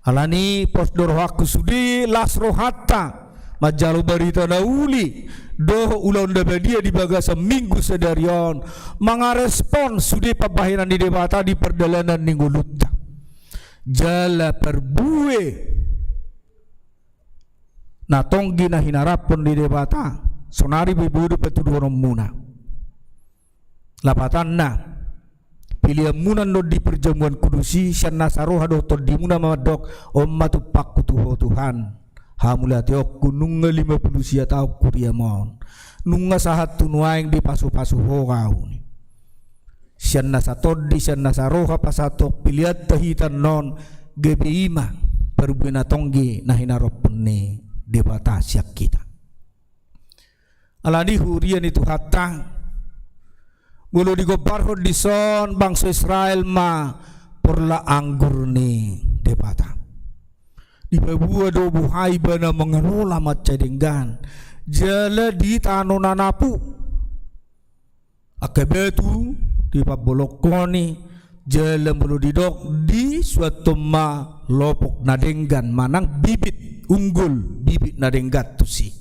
Alani pos do rohangku sude las rohanta manjalo barita na uli dohot ulaon na badia di bagasan Minggu sadari on, mangarespon sude pambahenan ni Debata di pardalanan ni ngolunta. Jala parbue na tonggi na hinaraphon ni Debata sonari boi-boi do patuduhononmuna. Lapatanna, pilianmuna annon di parjamuan kudus i sian nasa roha dohot tondimuna ma mandok, on ma tumpakku tu Ho Tuhan, hamauliateonku nunga lima pulu sia taon huriam on, nunga sahat tu nuaeng dipasupasu Ho au. Sian nasa tondi, sian nasa roha pasahathon pilianta hita annon, gabe i ma parbue na tonggi na hinaraphon ni Debata sian hita. Alani huria ni Tuhanta, molo digombarhon dison bangso Israel ma porlak anggur ni Debata. Dipaboa do boha ibana mangelola mansai denggan jala di tano na napu. Angka batu dipambolongkon i, jala molo didok disuanhon ma lopok na denggan manang bibit unggul, bibit na denggan tusi.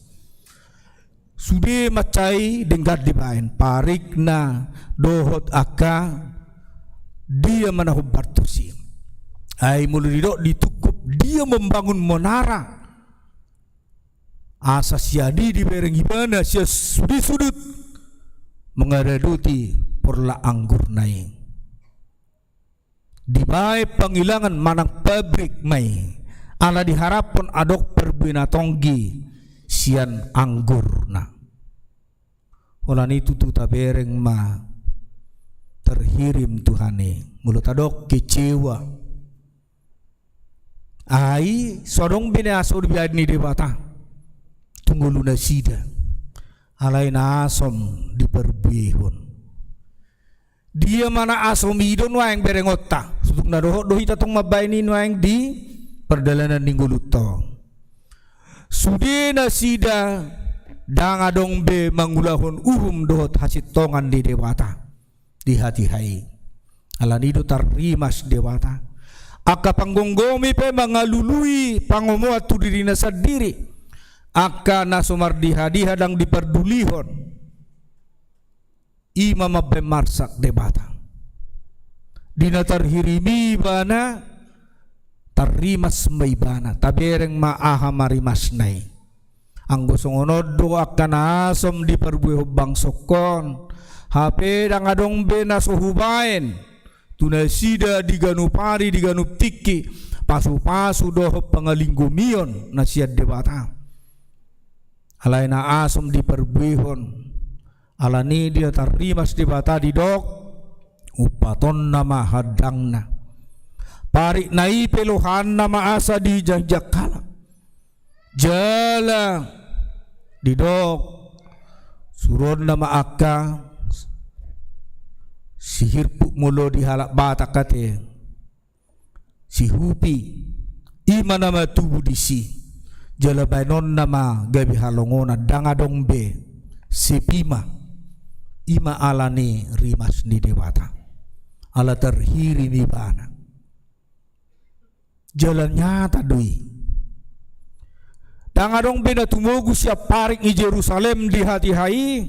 Sude mansai denggan dibaen parikna dohot angka dia ma na hombar tusi. Ai molo didok ditungkup dia membangun menara, asa sian i dibereng ibana sian sude sudut mangaradoti porlak anggurna i. Dibaen pangilangan manang pabrik ma i, ala diharaphon adong parbue na tonggi sian anggurna. Holan i tutu tabereng ma terhirim Tuhan i. Molo tadok kecewa, ai so adong be na so dibaen ni Debata tu ngolu nasida, alai na asom diparbuehon. Dia ma na asom i do nuaeng berengonta. Sutung na dohot do hita tong mambaen i nuaeng di pardalanan ni ngolunta on. Sude nasida ndang adong be mangulahon uhum dohot hasintongan ni Debata di hatiha i. Alani do tarrimas Debata. Angka panggomgomi pe mangalului pangomoan tu dirina sandiri. Angka na so mardihadiha ndang dipardulihon. I ma mambaen marsak Debata. Di na tarhirim i ibana, tarrimas ma ibana, tabereng ma aha ma rimasna i. Anggo songon on do angka na asom diparbuehon bangsongkon, hape ndang adong be na so hubaen tu nasida di ganup ari di ganup tingki, pasupasu dohot pangalinggomion na sian Debata. Alai na asom diparbuehon, alani dia tarrimas Debata didok, umpatonna ma handangna. Parikna i pe lohanna ma asa diinjanginjang halak. Jala didok, suruonna ma angka sihirpuk molo di halak Batak ate. Sihupi, i ma na matubu disi, jala baenonna ma gabe halongonan, ndang adong be, sepi ma, i ma alani rimas ni Debata, ala tarhirim ibana. Jala nyata do i. Ndang adong be na tumogu sian parik ni Jerusalem di hatiha i,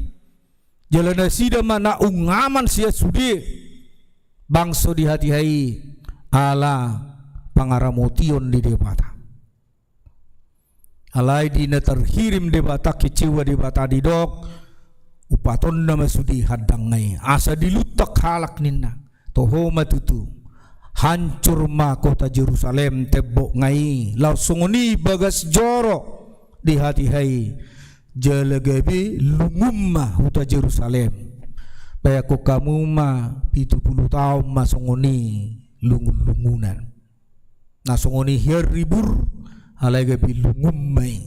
jala nasida ma na ungaman sian sude bangso di hatiha i ala pangaramotion ni Debata. Alai di na tarhirim Debata, kecewa Debata didok, umpatonna ma sude handangna i, asa diluntak halak ninna. Toho ma tutu, hancur ma kota Jerusalem, tembokna i, laos songon i bagas joro di hatiha i, jala gabe lungun ma huta Jerusalem. Bayangkon hamu ma, pitu pulu taon ma songon i lungunlungunan. Na songon i hian ribur, alai gabe lungun ma i.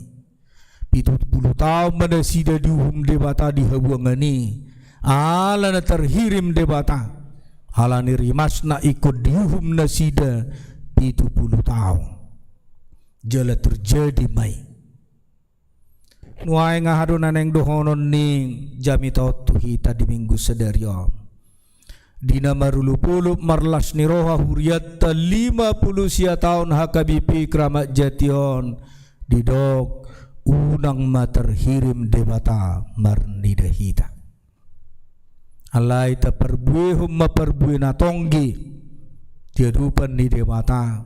Pitu pulu taon ma nasida diuhum Debata di habuangan i, ala na tarhirim Debata, alani rimasna ingkon diuhum nasida pitu pulu taon. Jala terjadi ma i. Nuaeng aha do na naeng dohonon ni jamita on tu hita di Minggu sadari on? Di na marolopolop marlas ni roha hurianta lima pulu sia taon H K B P Kramat Jati on, didok, unang ma tarhirim Debata marnida hita. Alai taparbuehon ma parbue na tonggi di adopan ni Debata,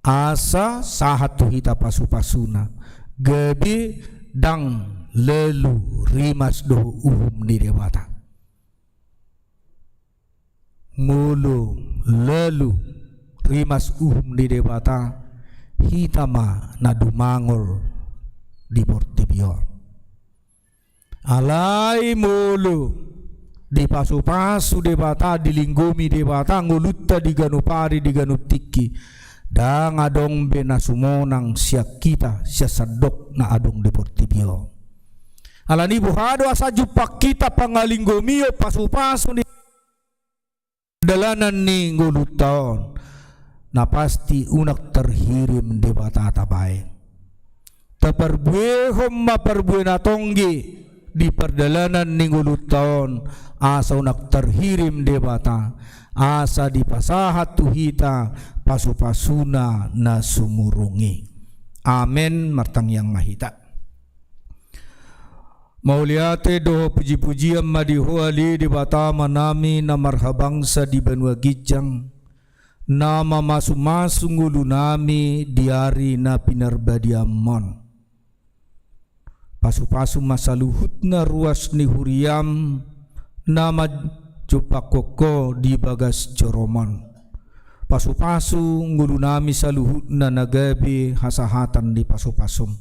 asa sahat tu hita pasupasuna, gabe ndang lalu rimas dohot uhum ni Debata. Molo lalu rimas uhum ni Debata, hita ma na dumangol di portibi on. Alai molo dipasupasu Debata, dilinggomi Debata ngolunta di ganup ari di ganup tingki, ndang adong be na sumonang sian hita, sian sandok na adong di portibi on. Alani boha do asa jumpang hita pangalinggomion, pasupasu ni dalanan ni ngolunta on, na pasti unang tarhirim Debata tabaen. Taparbuehon ma parbue na tonggi di pardalanan ni ngolunta on, asa unang tarhirim Debata, asa dipasahat tu hita pasupasuna na sumurung i. Amen. Martangiang ma hita. Mauliate dohot pujipujian ma di Ho ale Debata Amanami na marhabangsa di banua ginjang, na mamasumasu ngolunami di ari na pinarbadiamon. Pasupasu ma saluhutna ruas ni huriam na manjompakhon Ho di bagas joromon. Pasupasu ngolunami saluhutna na gabe hasahatan ni pasupasum.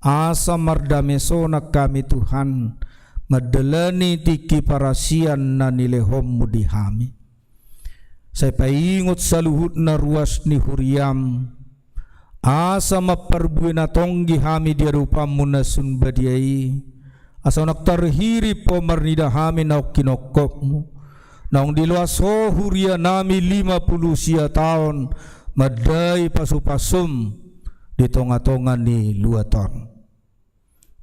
Asa mardame sonang hami Tuhan, mandalani tingki parasian na nilehonmu di hami. Sai paingot saluhutna ruas ni huriam, asa mamparbue na tonggi hami di adopanmu na sun badia i, asa unang tarhirim Ho marnida hami naung hinongkopmu, naung diloas Ho hurianami lima pulu sia taon mandai pasupasum di tongatonga ni luat on.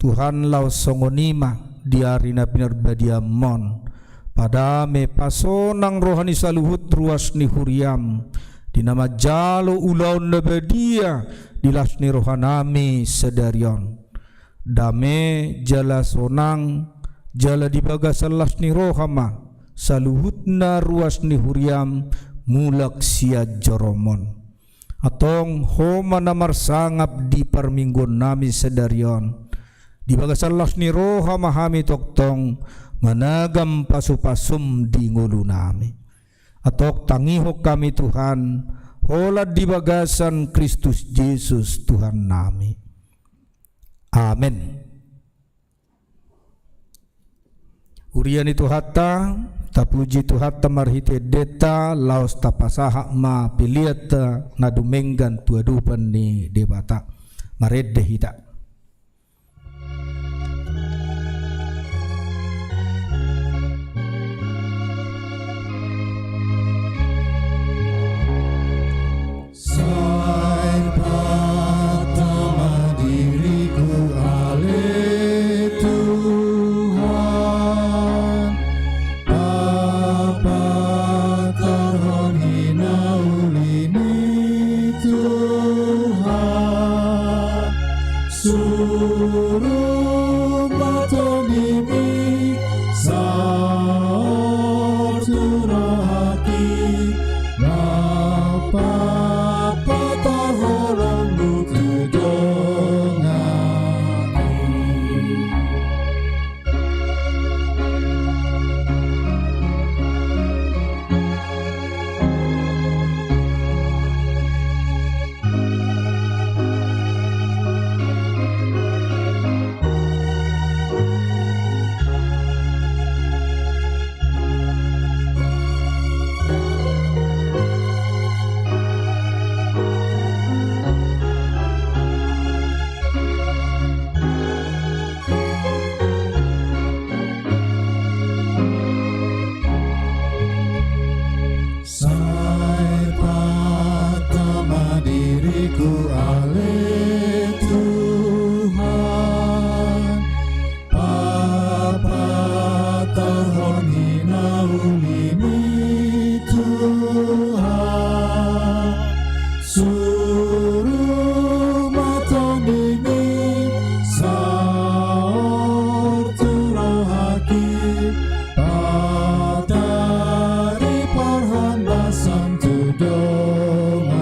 Tuhan, laos songon i ma di ari na pinarbadiamon, padame pasonang roha ni saluhut ruas ni huriam, di na manjalo ulaon na badia di las ni rohanami sadari on. Dame jala sonang, jala di bagasan las ni roha ma saluhutna ruas ni huriam mulak sian joromon. Antong Ho ma na marsangap di parmingguonnami sadari on. Di bagasan las ni roha ma hami tongtong managam pasupasum di ngolunami. Antong tangihon hami Tuhan, holan di bagasan Kristus Jesus Tuhannami. Amen. Huria ni Tuhanta, tapuji Tuhanta marhite endenta, laos tapasahat ma pelean na dumenggan tu adopan ni Debata. Marende hita. Sai pantama diriku ale Tuhan, papatorhon hinauli ni Tuhan. Suru ma tondimi saor tu rohaki, na papatorhon holongmu tu donganki. Sai pantama diriku ale Tuhan, papatorhon hinauli ni Tuhan. Suru ma tondimi saor tu rohaki, pataripar hon basam tu donganki.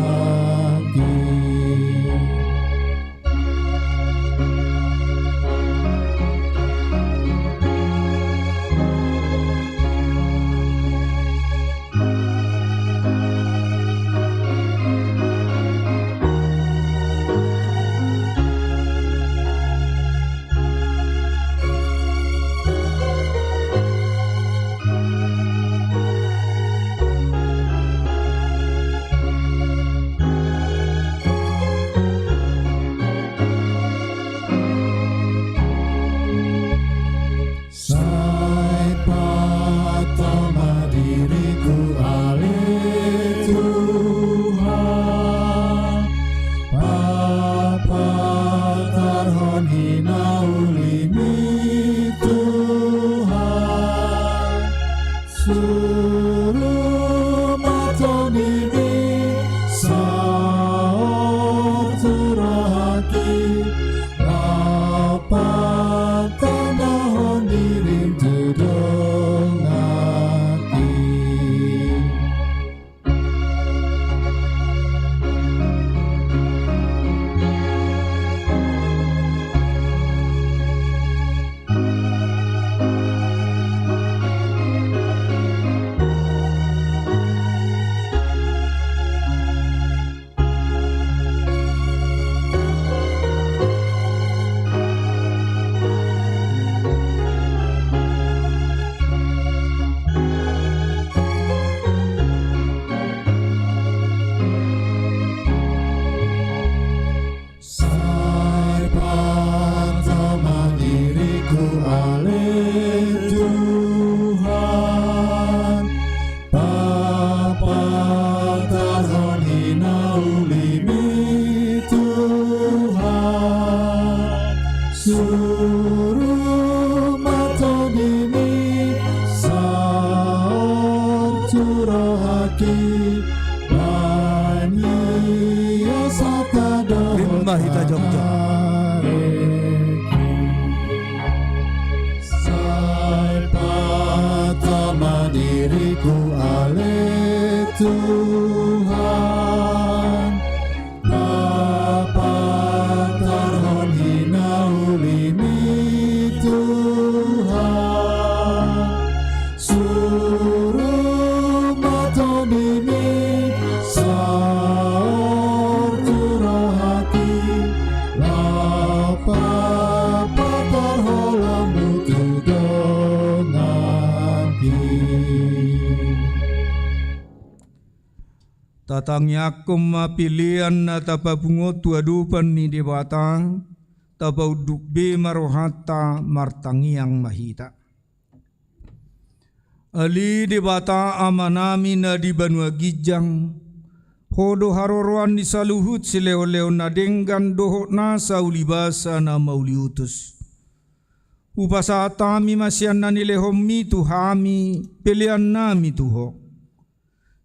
Hita jongjong. Sai patar ma diriku ale Tuhan, papatarhon hinauli-Mi Tuhan. Suru ma Tondi-Mi saur tu rohangki, laho papatar holong-Mu tu donganki. Tatangiangkon ma pelean na tapapungu tu adopan ni Debata, tapaunduk be ma rohanta, martangiang ma hita. Ale Debata Amanami na di banua ginjang, Ho do haroroan ni saluhut silehonlehon na denggan dohot nasa ulibasa na mauliutus. Hupasahat hami ma sian na nilehon-Mi tu hami peleannami tu Ho.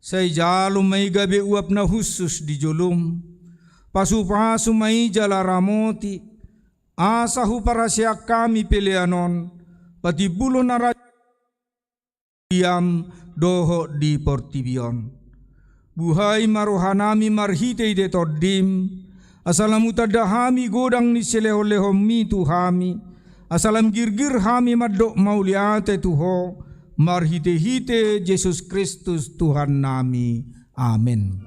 Sai jalo ma i gabe uap na hushus di jolom. Pasupasu ma i jala ramoti, asa huparaseang hami pelean on, patimbulhon na ra-, diam dohot di portibi on. Buhai ma rohanami marhitehite Tondim, asa lam hutanda hami godang ni silehonlehon-Mi tu hami, asa lam girgir hami mandok mauliate tu Ho, marhitehite Jesus Kristus Tuhannami. Amen.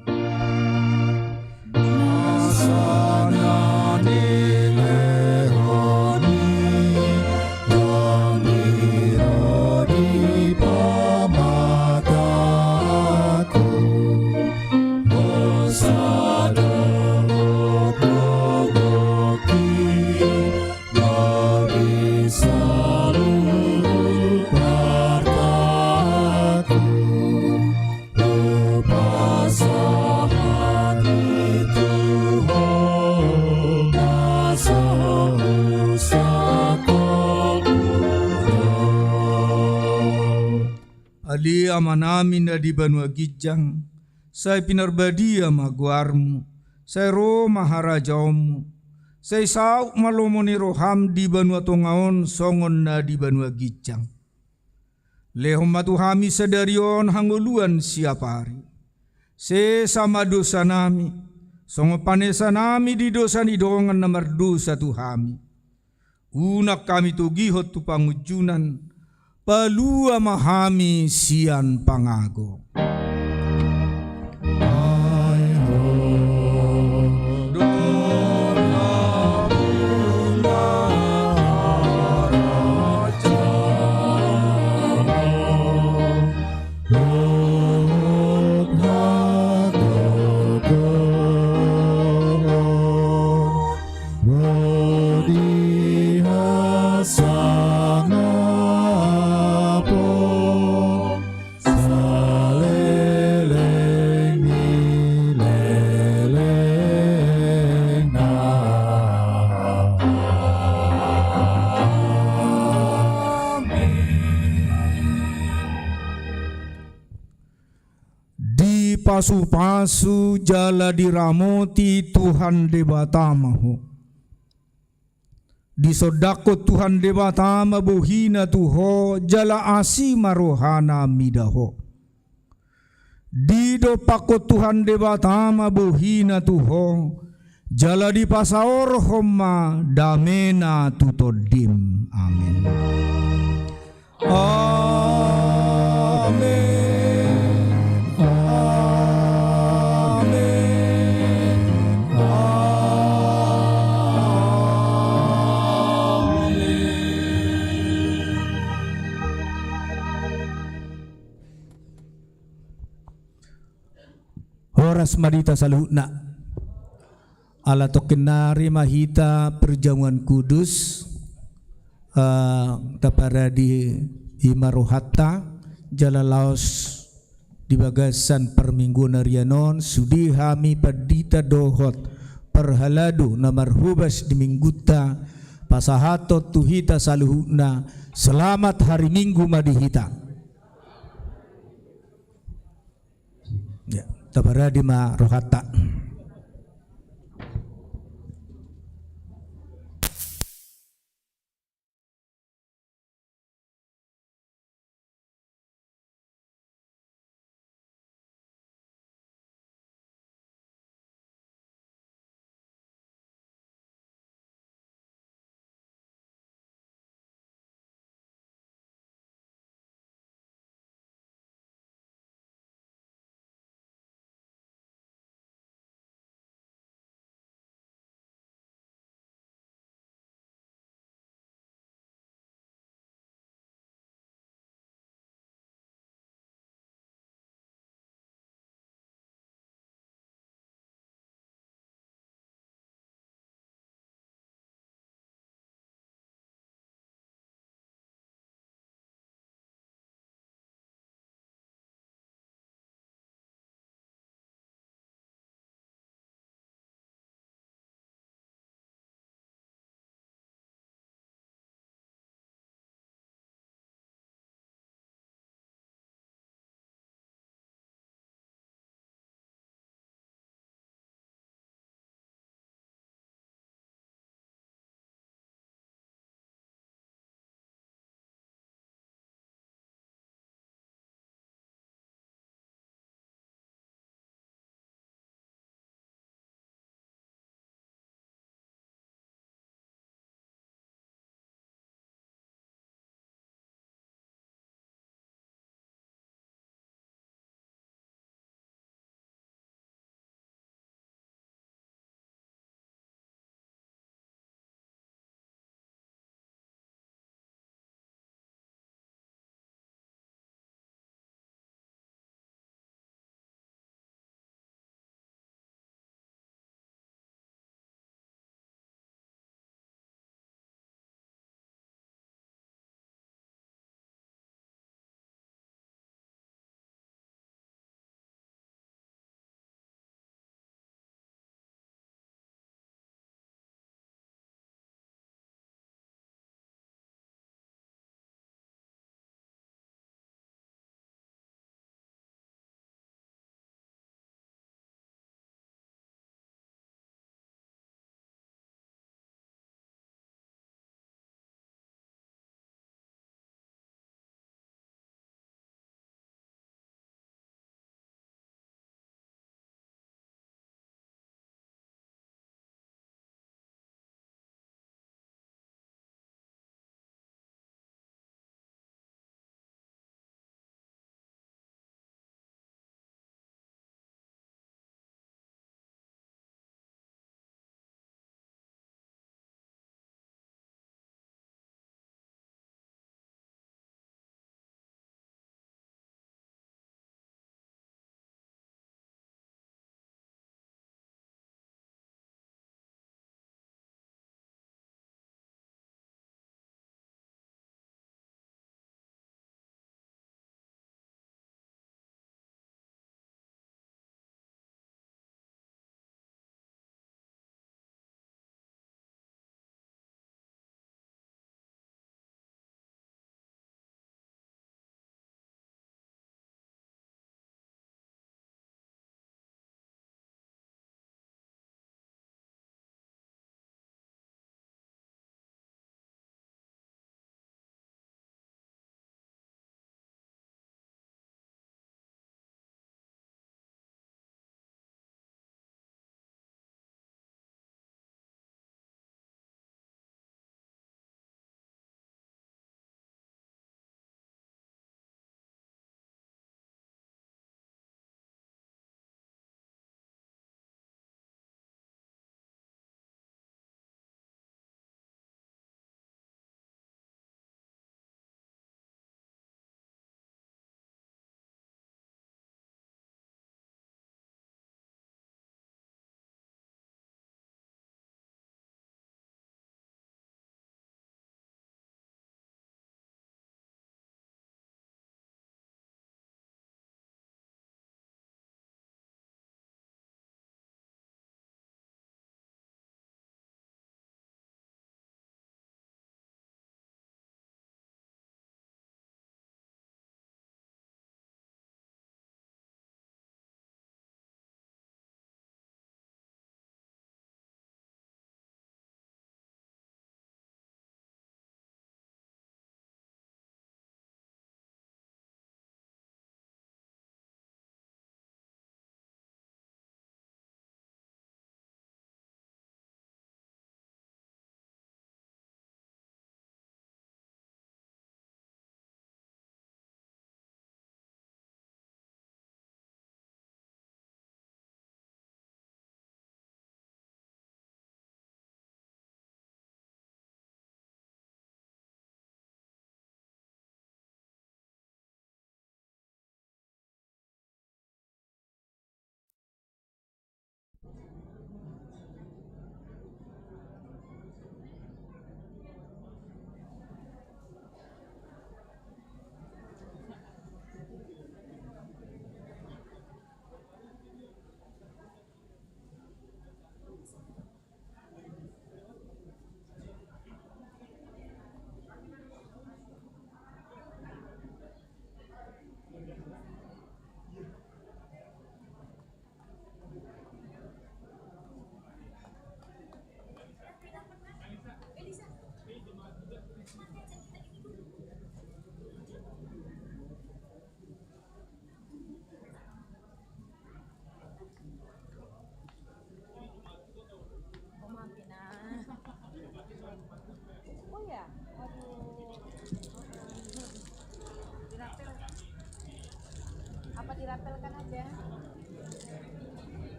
Ale Amanami na di banua ginjang, sai pinarbadia ma goarMu, sai ro ma harajaonMu, sai saut ma lomo ni rohaM di banua tonga on songon na di banua ginjang. Lehon ma tu hami sadari on hangoluan siapari. Sesa ma dosanami, songon panesanami di dosa ni dongan na mardosa tu hami. Unang hami togihon tu pangunjunan, palua ma hami sian pangago. Dipasupasu jala diramoti Tuhan Debata ma ho. Disondangkon Tuhan Debata ma bohina tu ho, jala asi ma rohana mida ho. Didompakkon Tuhan Debata ma bohina tu ho, jala dipasaorhon ma damena tu tondim. Amen. Amen. Amen. Amen. Horas ma di hita saluhutna. Ala tongkin nari ma hita perjamuan kudus, eh, taparade i ma rohanta, jala laos di bagasan parmingguon arian on, sude hami pandita dohot parhalado na marhobas di minggunta, pasahathon tu hita saluhutna, selamat hari Minggu ma di hita. Ya, taparade ma rohanta.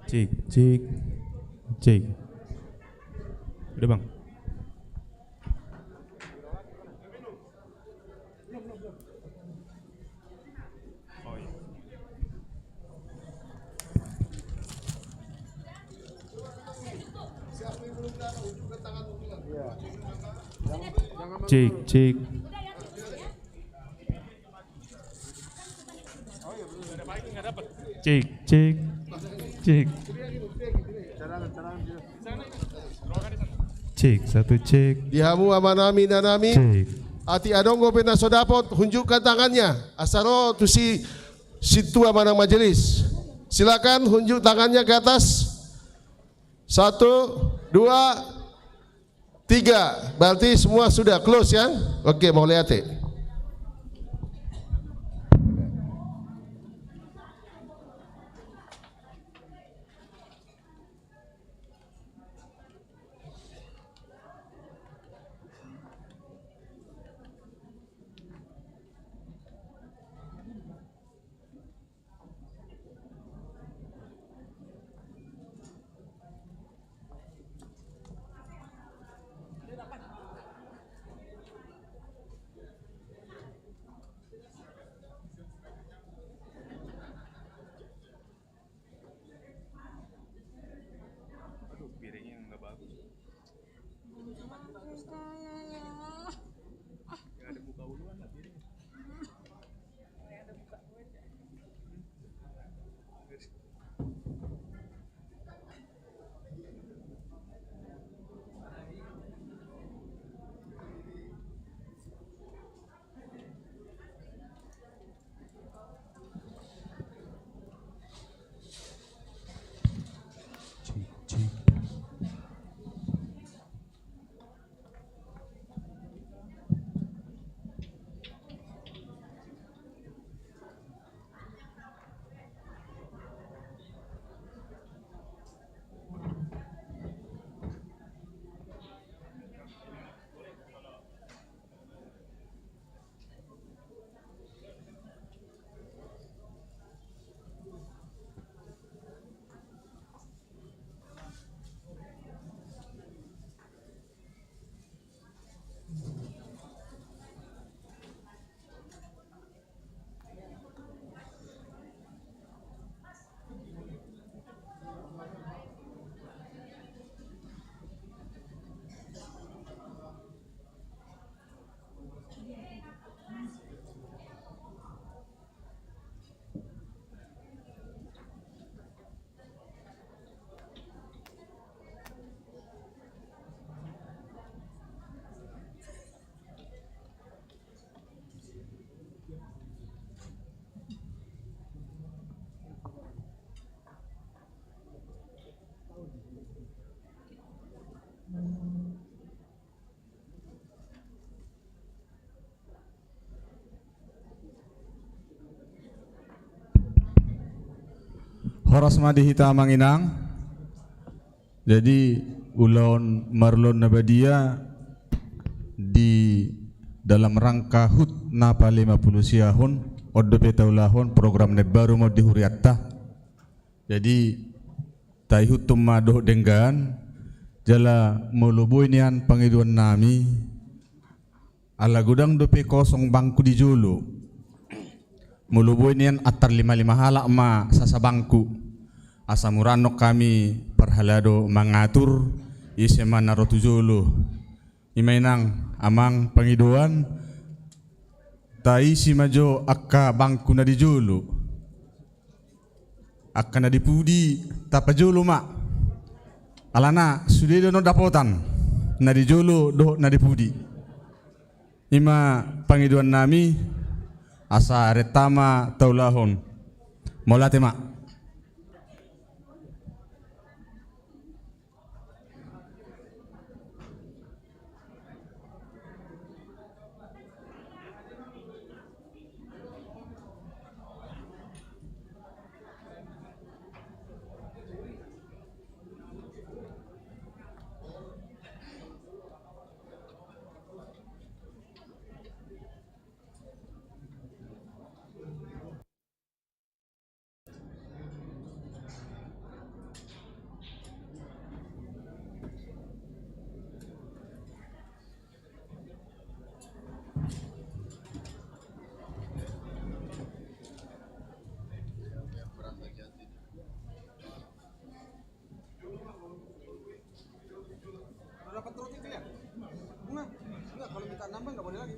Cek, cek, cek. Udah, Bang. Cek, cek. Cek, cek, cek. Cek, satu, cek. Di hamu amanami, inanami. Cek. Atik adong dope na so dapot, hunjukkan tangannya. Asa ro tu si, sintua manang majelis. Silakan hunjuk tangannya ke atas. Satu, dua, tiga. Berarti semua sudah close, ya? Oke, mauliate. Aduh, piringnya nggak bagus. Yang ada buka uluan lah piringnya. Horas ma di hita amang inang. Jadi ulaon marulaon na badia di dalam rangka hut na palima pulu siahon, on dope taulahon program na imbaru ma on di hurianta. Jadi taihuthon ma dohot denggan, jala molo boi nian pangidoan nami, ala godang dope kosong bangku di jolo. Molo boi nian antar lima-lima halak ma sasabangku. Asa mura annon hami parhalado mangatur, ise ma na ro tu jolo. I ma inang, amang pangidoan, taisi ma jo angka bangku na di jolo. Angka na di pudi, tapajolo ma. Alana sude do na dapotan, na di jolo dohot na di pudi. I ma pangidoan nami, asa renta ma taulahon. Mauliate ma. Udah dapat roti kalian? Bunga? Enggak, kalau minta nambah nggak boleh lagi.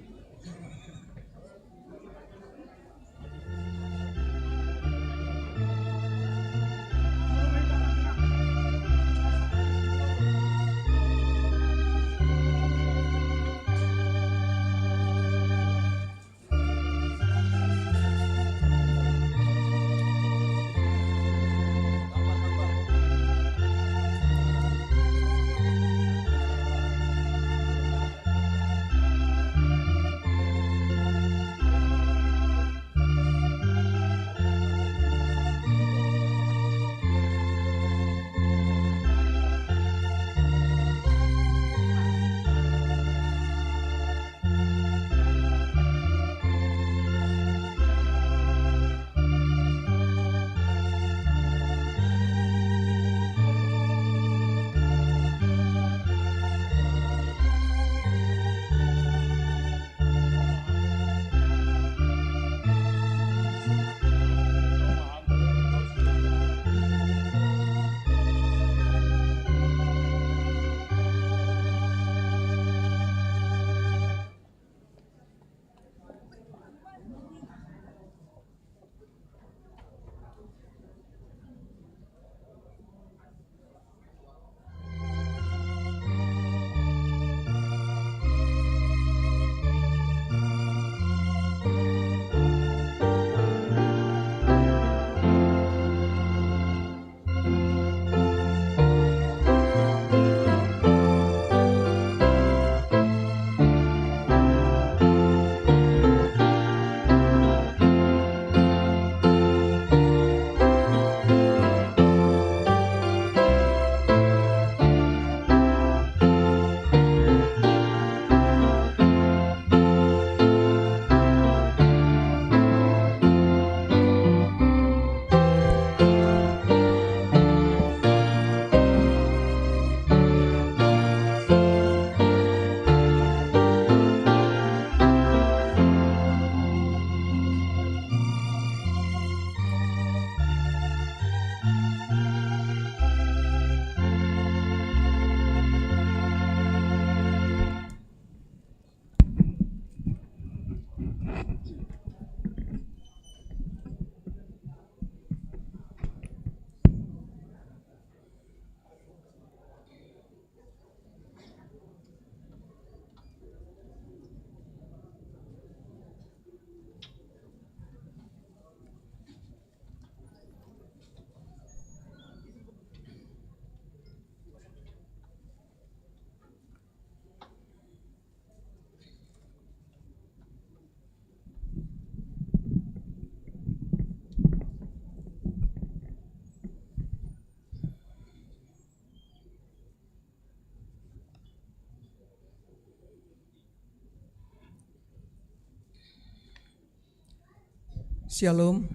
Syalom.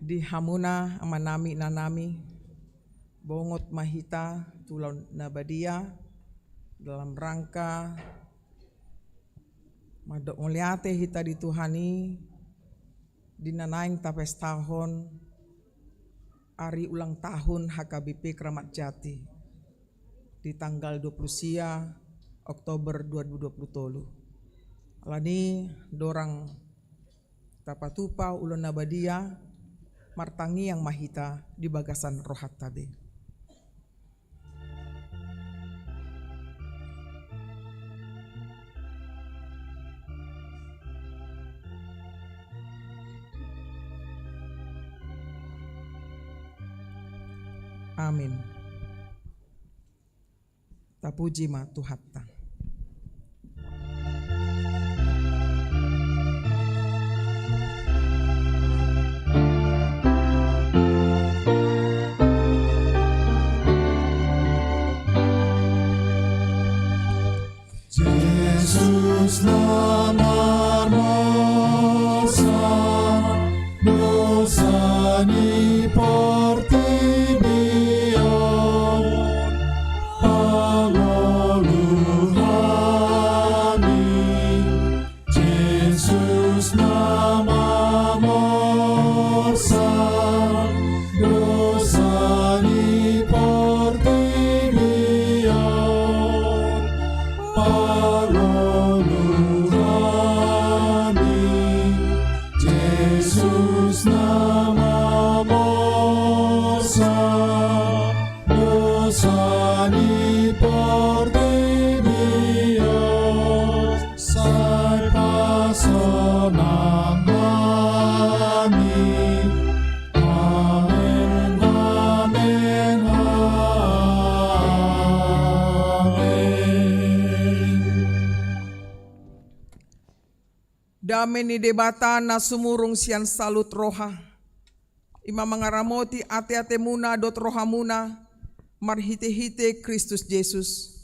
Di hamuna amanami, inanami, bongot ma hita tu ulaon na badia dalam rangka mandok mauliate hita di Tuhan i, di na naeng tapestahon ari ulang tahun H K B P Kramat Jati di tanggal dua puluh sia Oktober dua ribu dua puluh tolu. Alani i, dorang tapatupa ulaon na badia, martangiang ma hita di bagasan rohanta be. Amin. Tapuji ma Tuhanta. Jesus na marmorsan dosa ni portibi on, pangolu hami. Jesus na marmorsan dosa ni portibi on, pangolu hami. Jesus na marmorsan dosa ni portibi on, sai pasonang hami. Amen, amen, amen. Dame ni Debata na sumurung sian saluhut roha, i ma mangaramoti ateatemuna dohot rohamuna marhitehite Kristus Jesus.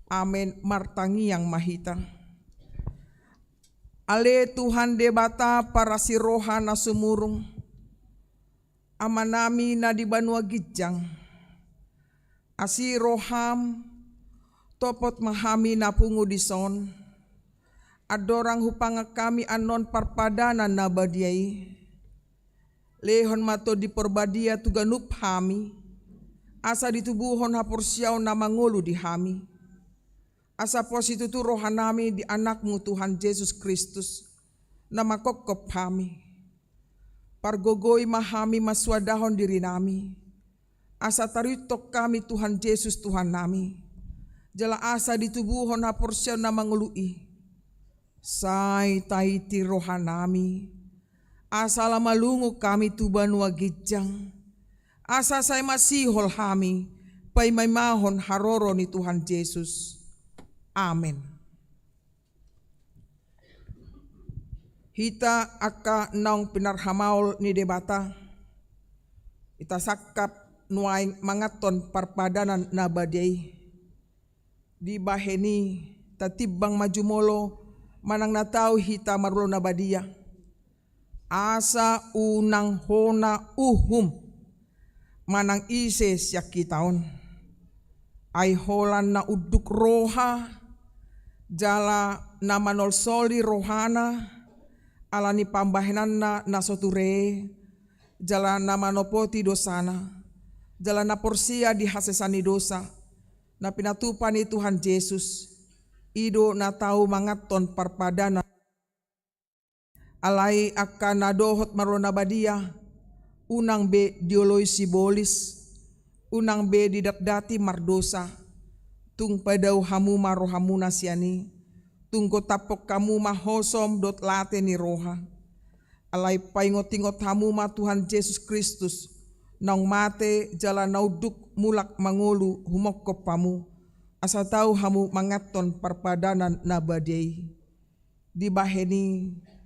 Amen. Martangiang ma hita. Ale Tuhan Debata parasi roha na sumurung, Amanami na di banua ginjang, asi roham, topot ma hami na pungu dison. Andorang hupangan hami annon parpadanan na badia i, lehon ma Tondi Porbadia tu ganup hami, asa ditubuhon haporseaon na mangolu di hami. Asa pos situtu rohanami di Anakmu Tuhan Jesus Kristus, na manghophop hami. Pargogoi ma hami mansuandahon dirinami, asa tariuthon hami Tuhan Jesus Tuhannami, jala asa ditubuhon haporseaon na mangolu i. Sai taiti rohanami, asa lam malungun hami tu banua ginjang, asa sai masihol hami paimaimahon haroro ni Tuhan Jesus. Amen. Hita angka naung pinarhamaol ni Debata, hita sangkap nuaeng manganhon parpadanan na badia i. Dibahen i tatimbang ma jumolo manang na tau hita marulaon na badia. Asa unang hona uhum manang ise sian hita on. Ai holan na unduk roha, jala na manolsoli rohana, ala ni pambahenanna na so ture, jala na manopoti dosana, jala na porsea di hasesaan ni dosa, na pinatupa ni Tuhan Jesus, i do na tau manganhon parpadanan. Alai angka na dohot marulaon na badia, unang be dioloi sibolis, unang be didatdati mardosa, tung padao hamu ma rohamuna sian i, tung gotaphon hamu ma hosom dohot late ni roha. Alai paingotingot hamu ma Tuhan Jesus Kristus, naung mate jala na unduk mulak mangolu humongkop hamu, asa tau hamu manganhon parpadanan na badia i. Dibahen i,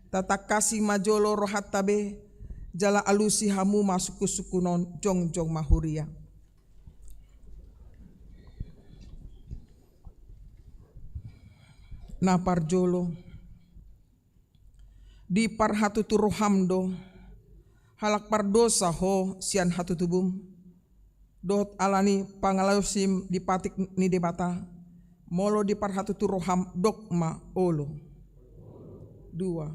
tatangkasi ma jolo rohanta be, jala alusi hamu ma sungkunsungkun on, jongjong ma huria. Na parjolo, di parhatutu roham do, halak pardosa ho sian hatutubum, dohot ala ni pangalaosim di patik ni Debata, molo di parhatutu roham dok ma olo. Dua.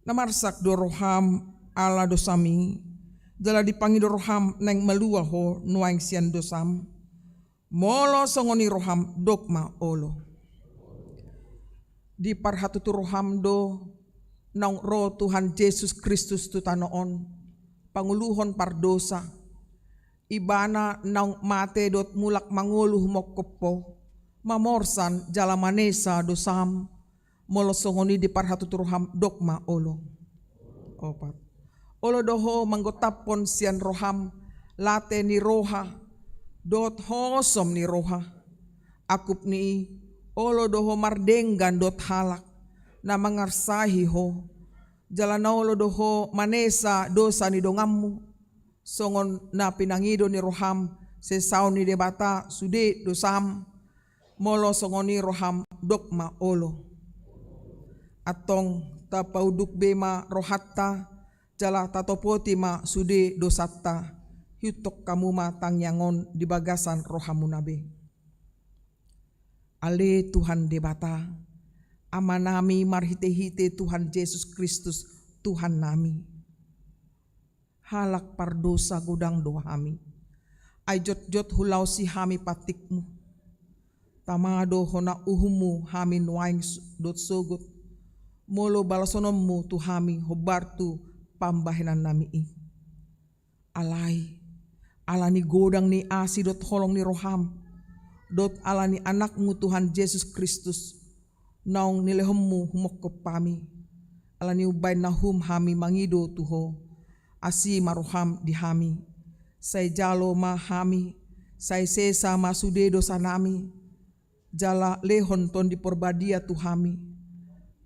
Na marsak do roham ala dosam i, jala dipangido roham naeng malua ho nuaeng sian dosam, molo songon i roham dok ma olo. Di parhatutu roham do naung ro Tuhan Jesus Kristus tu tano on, pangoluhon pardosa, Ibana naung mate dohot mulak mangolu humongkop ho, mamorsan jala manesa dosam, molo songon i di parhatutu roham dok ma olo. Opat. Olo do ho manggotaphon sian roham late ni roha, dohot hosom ni roha. Angkup ni i, olo do ho mardenggan dohot halak na mangarsahi ho, jala na olo do ho manesa dosa ni donganmu, songon na pinangido ni roham sesaon ni Debata sude dosam. Molo songon i roham, dok ma olo. Antong tapaunduk be ma rohanta, jala tatopoti ma sude dosanta. Ihuthon hamu ma tangiang on di bagasan rohamuna be. Ale Tuhan Debata, Amanami marhitehite Tuhan Jesus Kristus, Tuhannami. Halak pardosa godang do hami. Ai jotjot hulaosi hami pantikmu. Tama do hona uhummu hami nuaeng s-, dohot sogot. Molo balosononmu tu hami hombar tu pambahenannami i. Alai, ala ni godang ni asi dohot holong ni roham, dohot ala ni Anakmu Tuhan Jesus Kristus, naung nilehonmu humongkop hami, ala ni umbahen na uhum hami mangido tu ho, asi ma roham di hami, sai jalo ma hami, sai sesa ma sude dosanami, jala lehon Tondi Porbadia tu hami,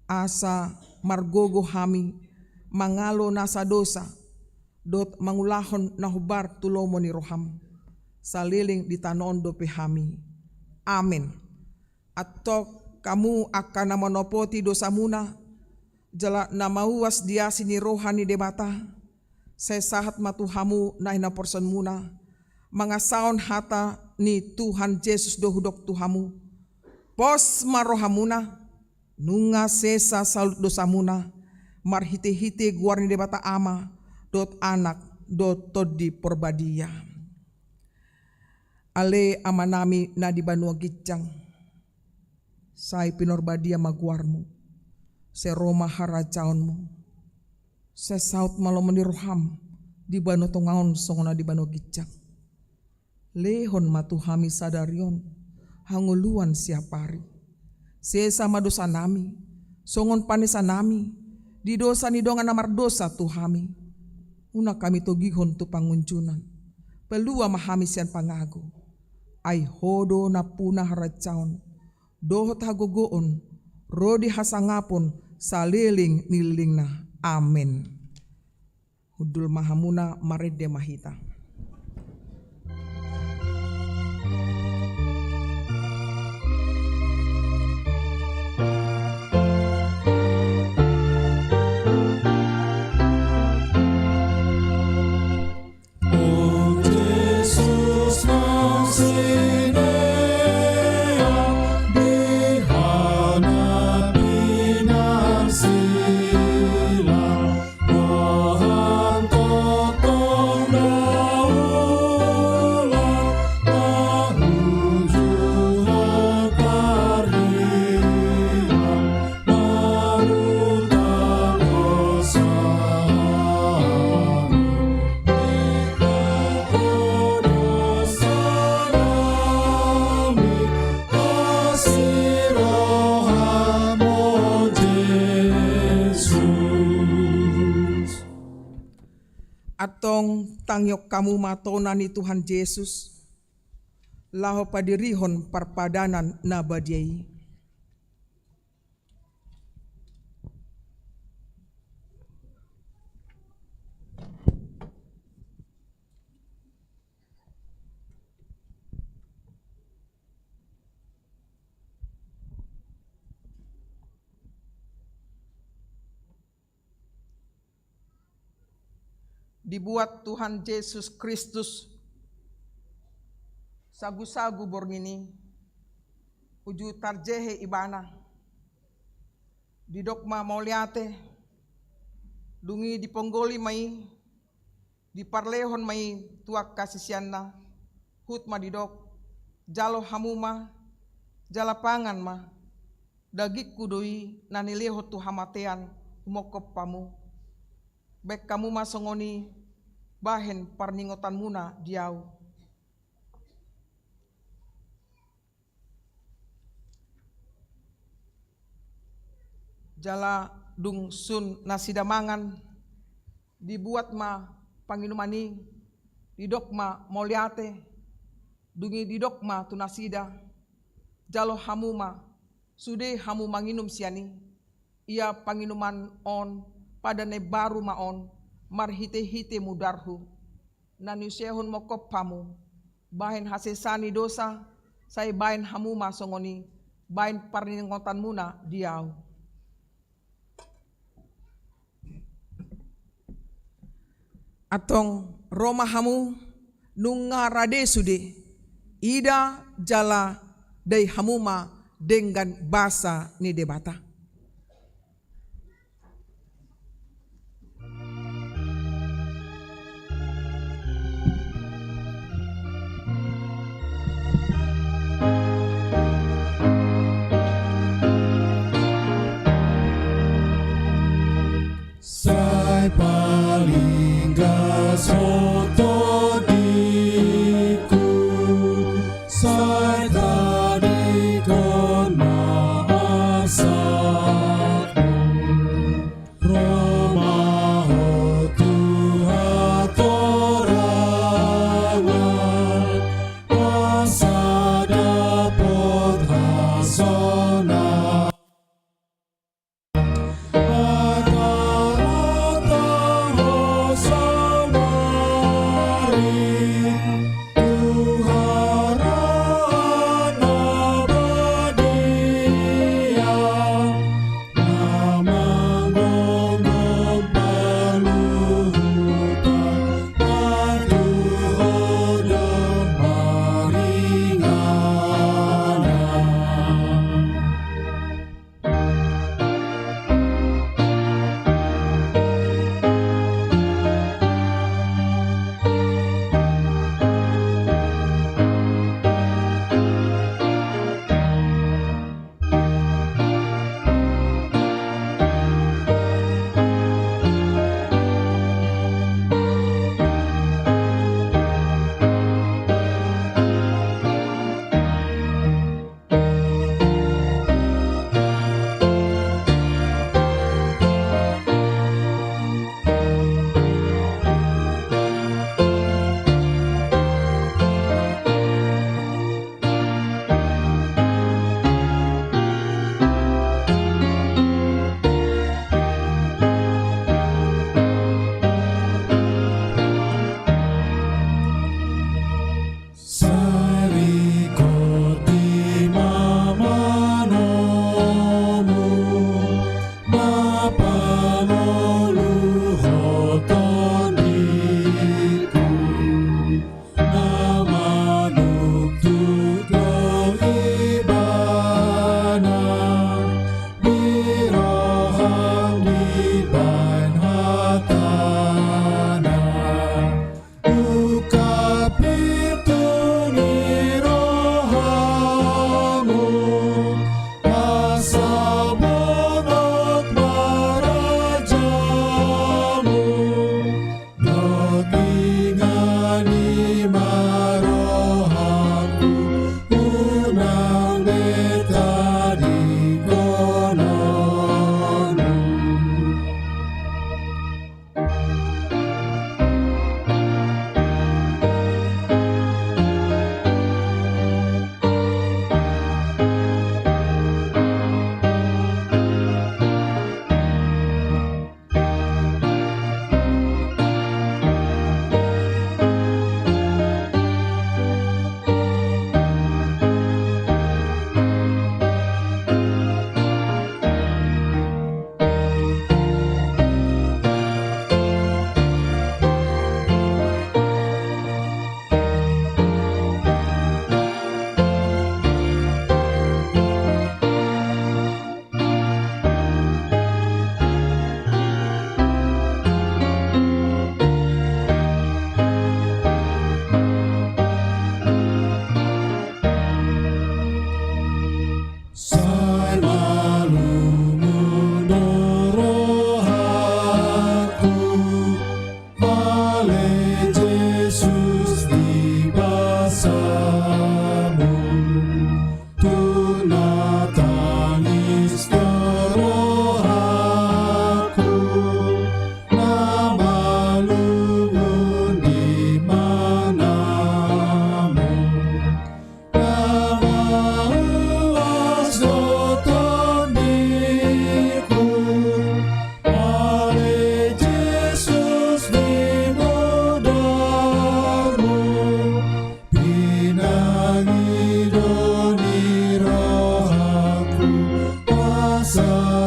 asa margogo hami mangalo nasa dosa, dohot mangulahon na hombar tu lomo ni roham, saleleng di tano on dope hami. Amen. Antong hamu angka na manopoti dosamuna, jala na mauas di asi ni roha ni Debata, sai sahat ma tu hamu na hinaporsanmuna, mangasahon hata ni Tuhan Jesus do hudok tu hamu. Pos ma rohamuna, nunga sesa saluhut dosamuna, marhitehite goar ni Debata Ama, dohot Anak, dohot Tondi Porbadia. Ale Amanami na di banua ginjang, sai pinorbadia ma goarmu, sai ro ma harajaonmu, sai saut ma lomo ni roham di banua tonga on songon na di banua ginjang. Lehon ma tu hami sadari on hangoluan siapari. Sesa ma dosanami, songon panesanami di dosa ni dongan na mardosa tu hami. Unang hami togihon tu pangunjunan. Palua ma hami sian pangago. Ai ho do nampuna harajaon, dohot hagogoon, ro di hasangapon, saleleng ni lelengna. Amen. Hundul ma hamuna, marende ma hita. Antong tangihon hamu ma tona ni Tuhan Jesus, laho padirihon parpadanan na badia i. Dibuat Tuhan Jesus Kristus sagusagu borngin i, uju tarjehe Ibana. Didok ma mauliate, dung i diponggoli ma i, diparlehon ma i tu angka siseanna, huhut ma didok, jalo hamu ma, jala pangan ma, dagingku do i na nilehon tu hamatean humongkop hamu. Baen hamu ma songon i bahen parningotanmuna di ahu. Jala dung sun nasida mangan, dibuat ma panginuman i, didok ma mauliate, Dung i didok ma tu nasida: Jalo hamu ma, sude hamu manginum sian i. Ia panginuman on pada na imbaru ma on marhitehite mudarhu, na niusehon mongkop hamu bahen hasesaan ni dosa. Sai bahen hamu ma songon i bahen parningotanmuna di ahu. Antong ro ma hamu, nunga rade sude. Ida jala dai hamu ma denggan basa ni Debata. Sai paling gas ho tondingku, sai tadingkon ma arsakmu. Ro ma ho tu hatorangan, asa dapot hasonangan. Hata-hata ho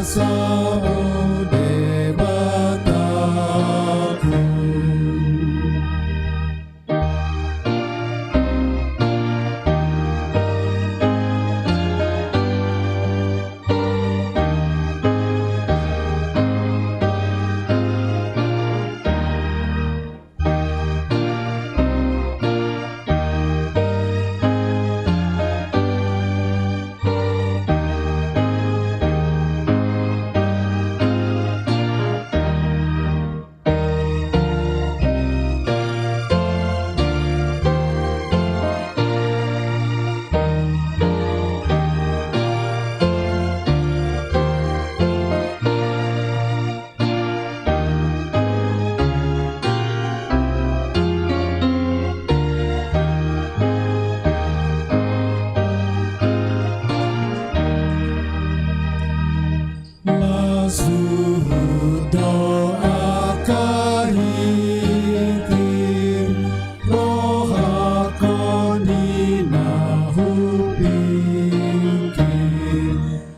Sahu Debataku. Las huhut do angka hiti, rohangkon di na hupingkir.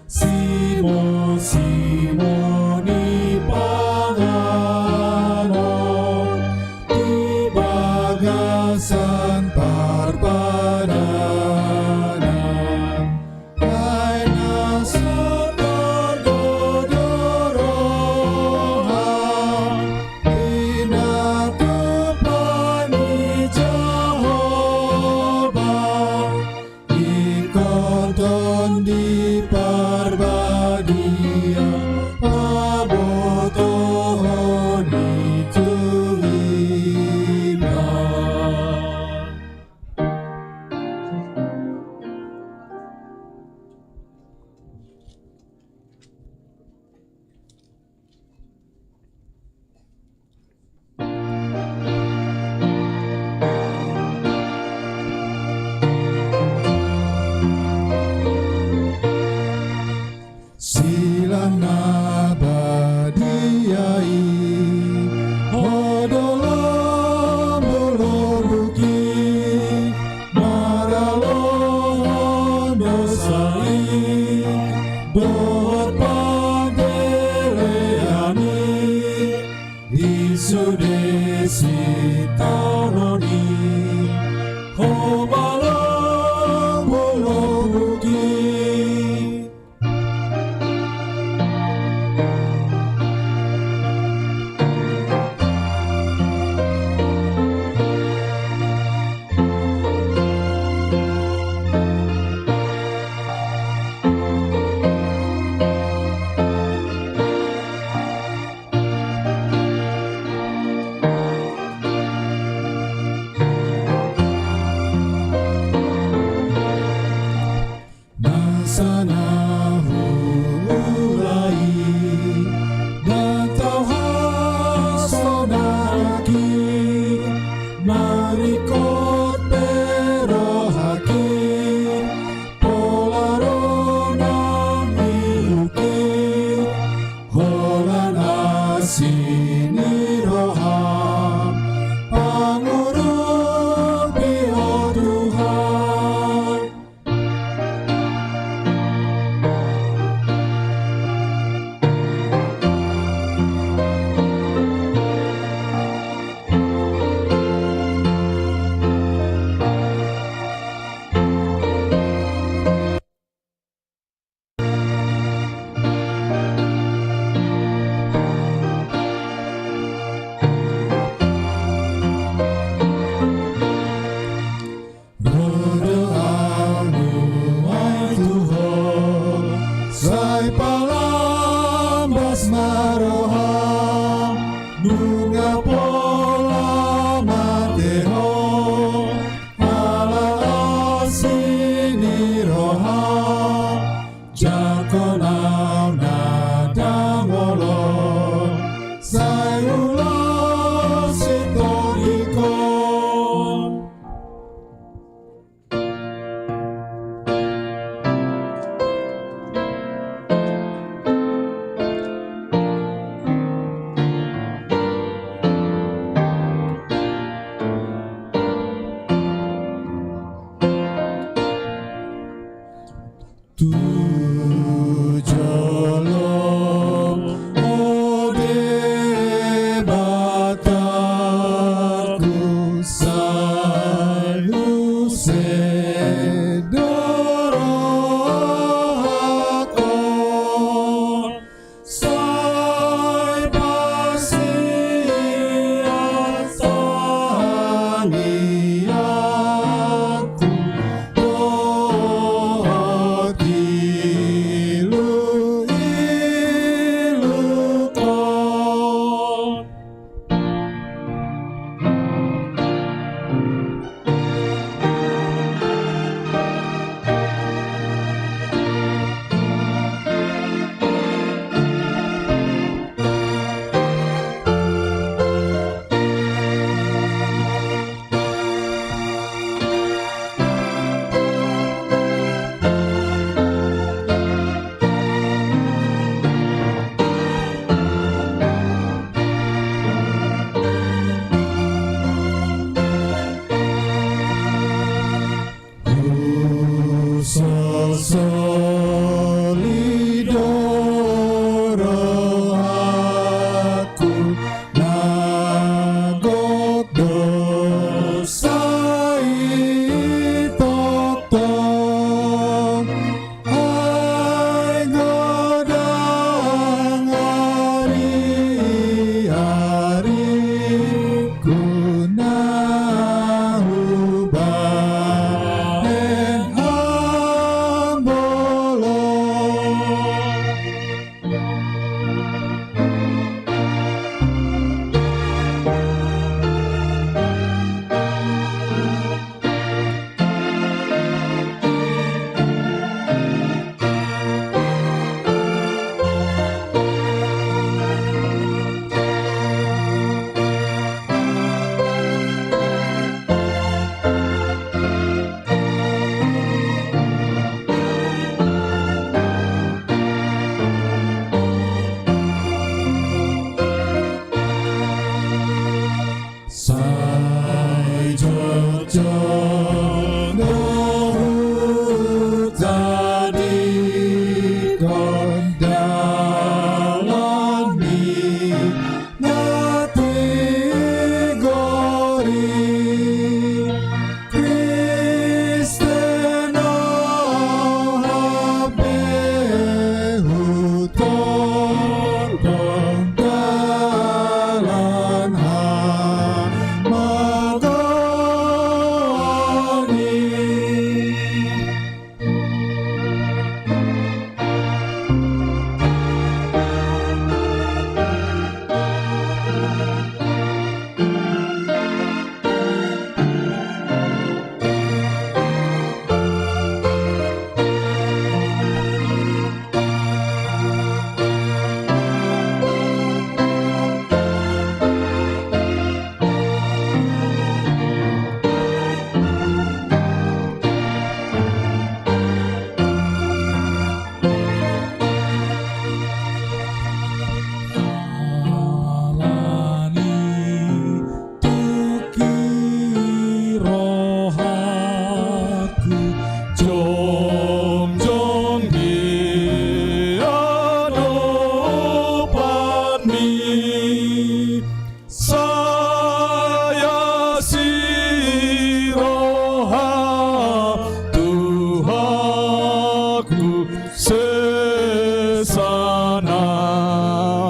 Simo-simo ni panganon di bagasan parpadanan. Ai na so targodo roha di na tupa ni Jahowa. Ingkon Tondi Parbadia pabotohon i tu hita. Silang na badia i, Ho do lomo lobuk i, maralohon dosa i dohot panggelean i di sude sitaonon i. Ho ma lomo lobuk i. Nasa na huula i, ndang tau hasonangki, na ringkot pe rohangki, pola ro nang ihumki, holan asi ni roham, pangurupi ho Tuhan. Ro do au nuaeng tu ho, sai palambas ma roham, nunga pola mate ho, ala asi ni roha, jangkon au na dangol on, sai ulos sitonggi ho.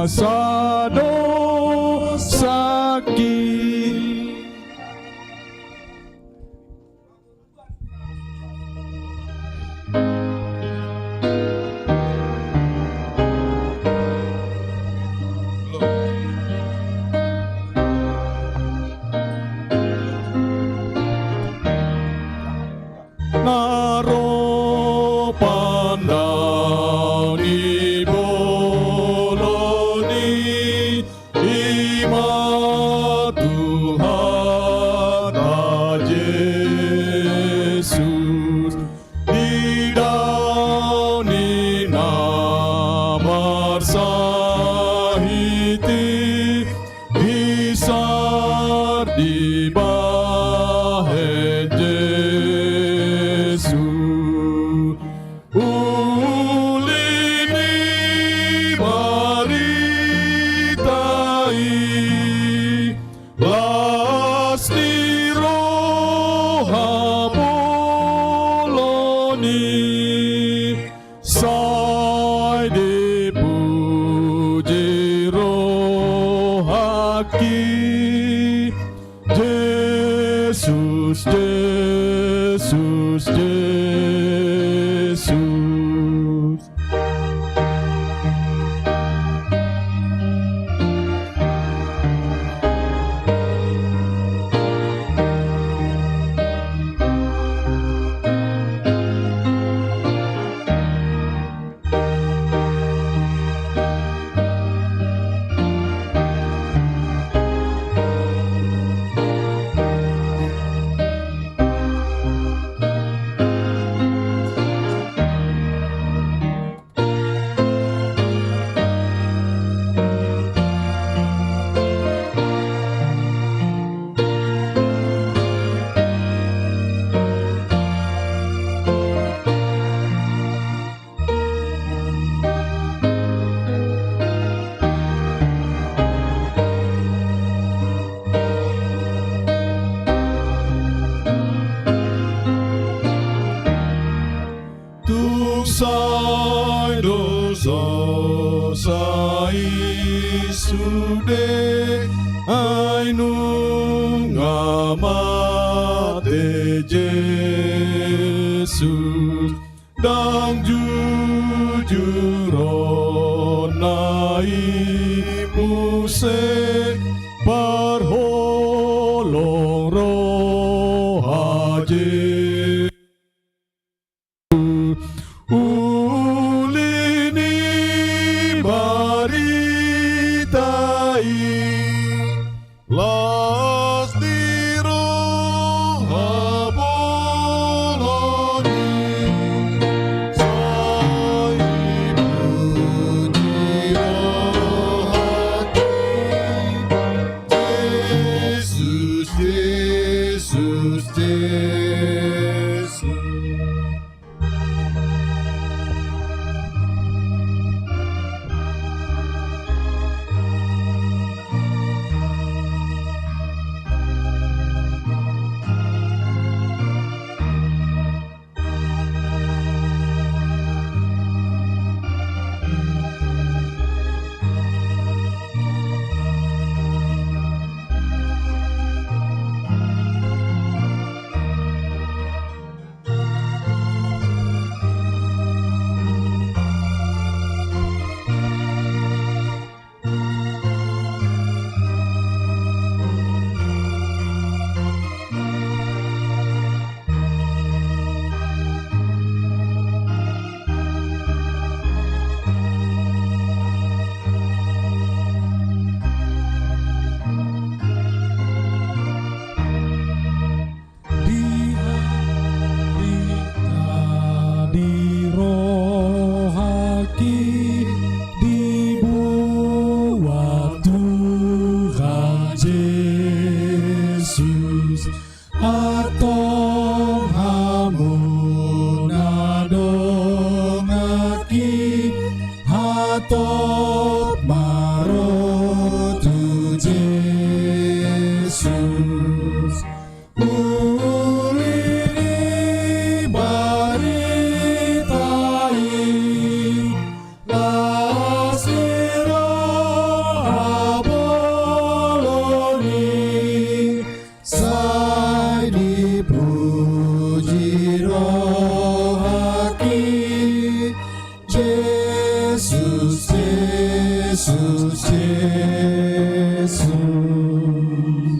sadosangki. Na ro pandao ni bolon i, i ma Tuhanta Jesus, di dao ni na marsahit i, isar dibahen Jesus. Uli ni barita i, las ni roha bolon i, sai dipuji rohangki. Jesus, Jesus, Jesus. Tung sai do so sai sude, ai nunga mate Jesus. Ndang jujur on na i muse, parholong roha Jesus. Uli ni barita i, las ni roha bolon i, sai dipuji rohangki. Jesus, Jesus, Jesus. Di hita di rohangki dibuat Tuhan Jesus, antong hamu na donganki, hatop ma ro tu Jesus. Uli ni barita i, las ni Jesus, Jesus.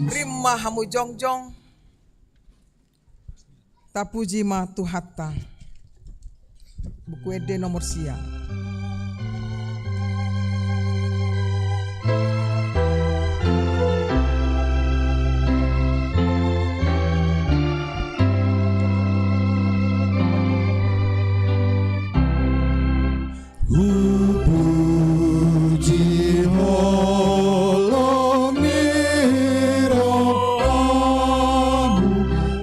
Rima hamu jongjong. Tapuji ma Tuhanta. Buku Ende nomor sia. Hupuji holong ni rohamu,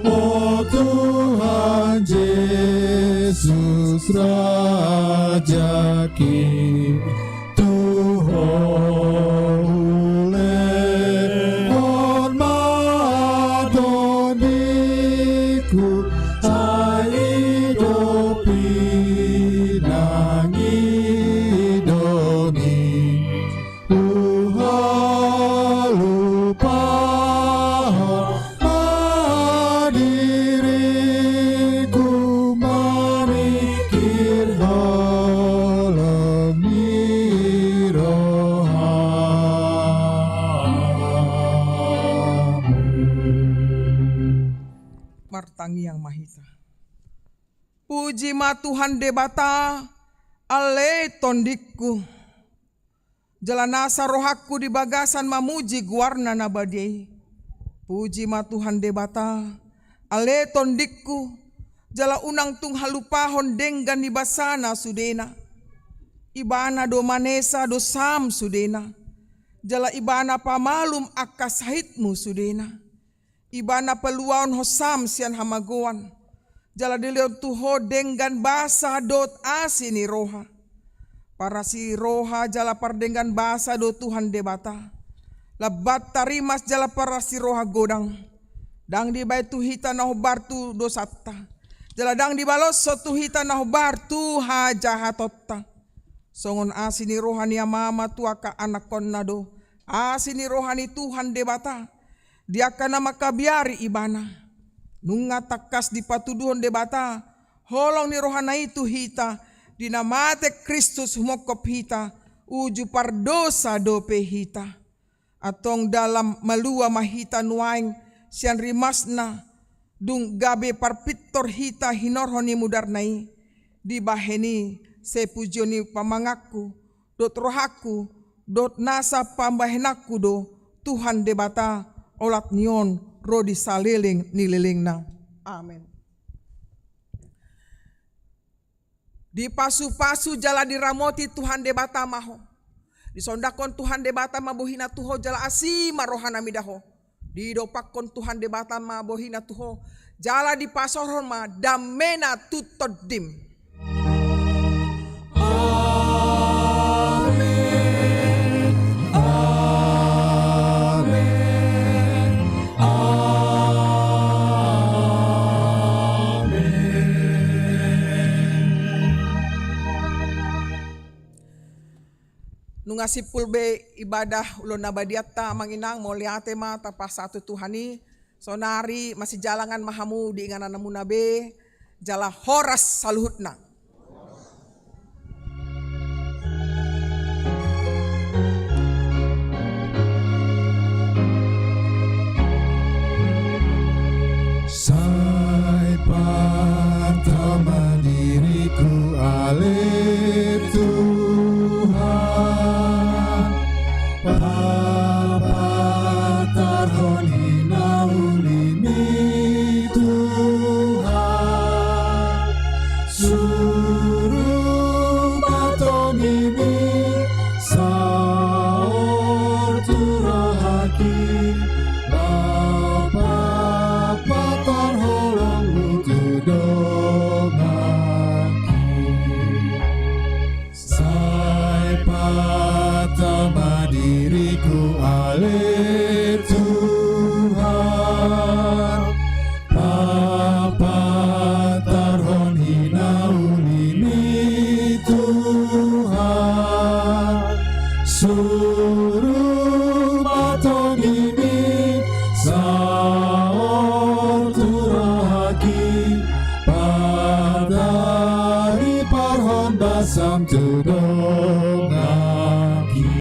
o Tuhan Jesus Raja ki. Tu Ho hulehon ma tondingku, sai dohot pinangido ni huhalupahon ma diriku, mamingkir holong ni rohamu. Martangiang ma hita. Puji ma Tuhan Debata, ale tondingku. Jala nasa rohangku di bagasan mamuji goarna na badia i. Puji ma Tuhan Debata, ale tondingku, jala unang tung halupahon denggan ni basana sudena. Ibana do manesa dosam sudena, jala Ibana pamalum angka sahitmu sudena. Ibana paluaon hosam sian hamagoan, jala dilehon tu ho denggan basa dohot asi ni roha. Parasi roha jala pardenggan basa do Tuhan Debata. Lambanta rimas jala parasi roha godang. Ndang dibaen tu hita na hombar tu dosanta, jala ndang dibaloshon tu hita na hombar tu hajahatonta. Songon asi ni roha ni amama tu angka anakkonna do asi ni roha ni Tuhan Debata. Di angka na mangkabiari Ibana. Nunga tangkas dipatuduhon Debata holong ni rohana i tu hita, di na mate Kristus humongkop hita, uju pardosa dope hita. Antong dalan malua ma hita nuaeng sian rimasna, dung gabe parpintor hita hinorhon ni mudarna i, dibahen i sai pujion ni pamanganku, dohot rohangku, dohot nasa pambahenanku do Tuhan Debata, olat ni on ro di saleleng ni lelengna. Amen. Dipasupasu jala diramoti Tuhan Debata ma ho. Disondangkon Tuhan Debata ma bohina tu ho jala asi ma rohana mida ho. Didompakkon Tuhan Debata ma bohina tu ho, jala dipasaorhon ma damena tu tondim. Amen. Amen. Amen. Nunga simpul be ibadah ulaon na badianta, amang inang, mauliate ma tapasahat tu Tuhan i. Saonari masijalangan ma hamu di ingananmuna be, jala horas saluhutna. Sai patar ma diriku ale Tuhan, papatarhon hinaulimi Tuhan. Suru ma tondimi saor tu rohangki, papatar holongmu tu donganki. Sai patar ma diriku ale Tuhan, papatarhon hinaulimi Tuhan. Suru ma tondimi saor tu rohangki, patariparhon basam tu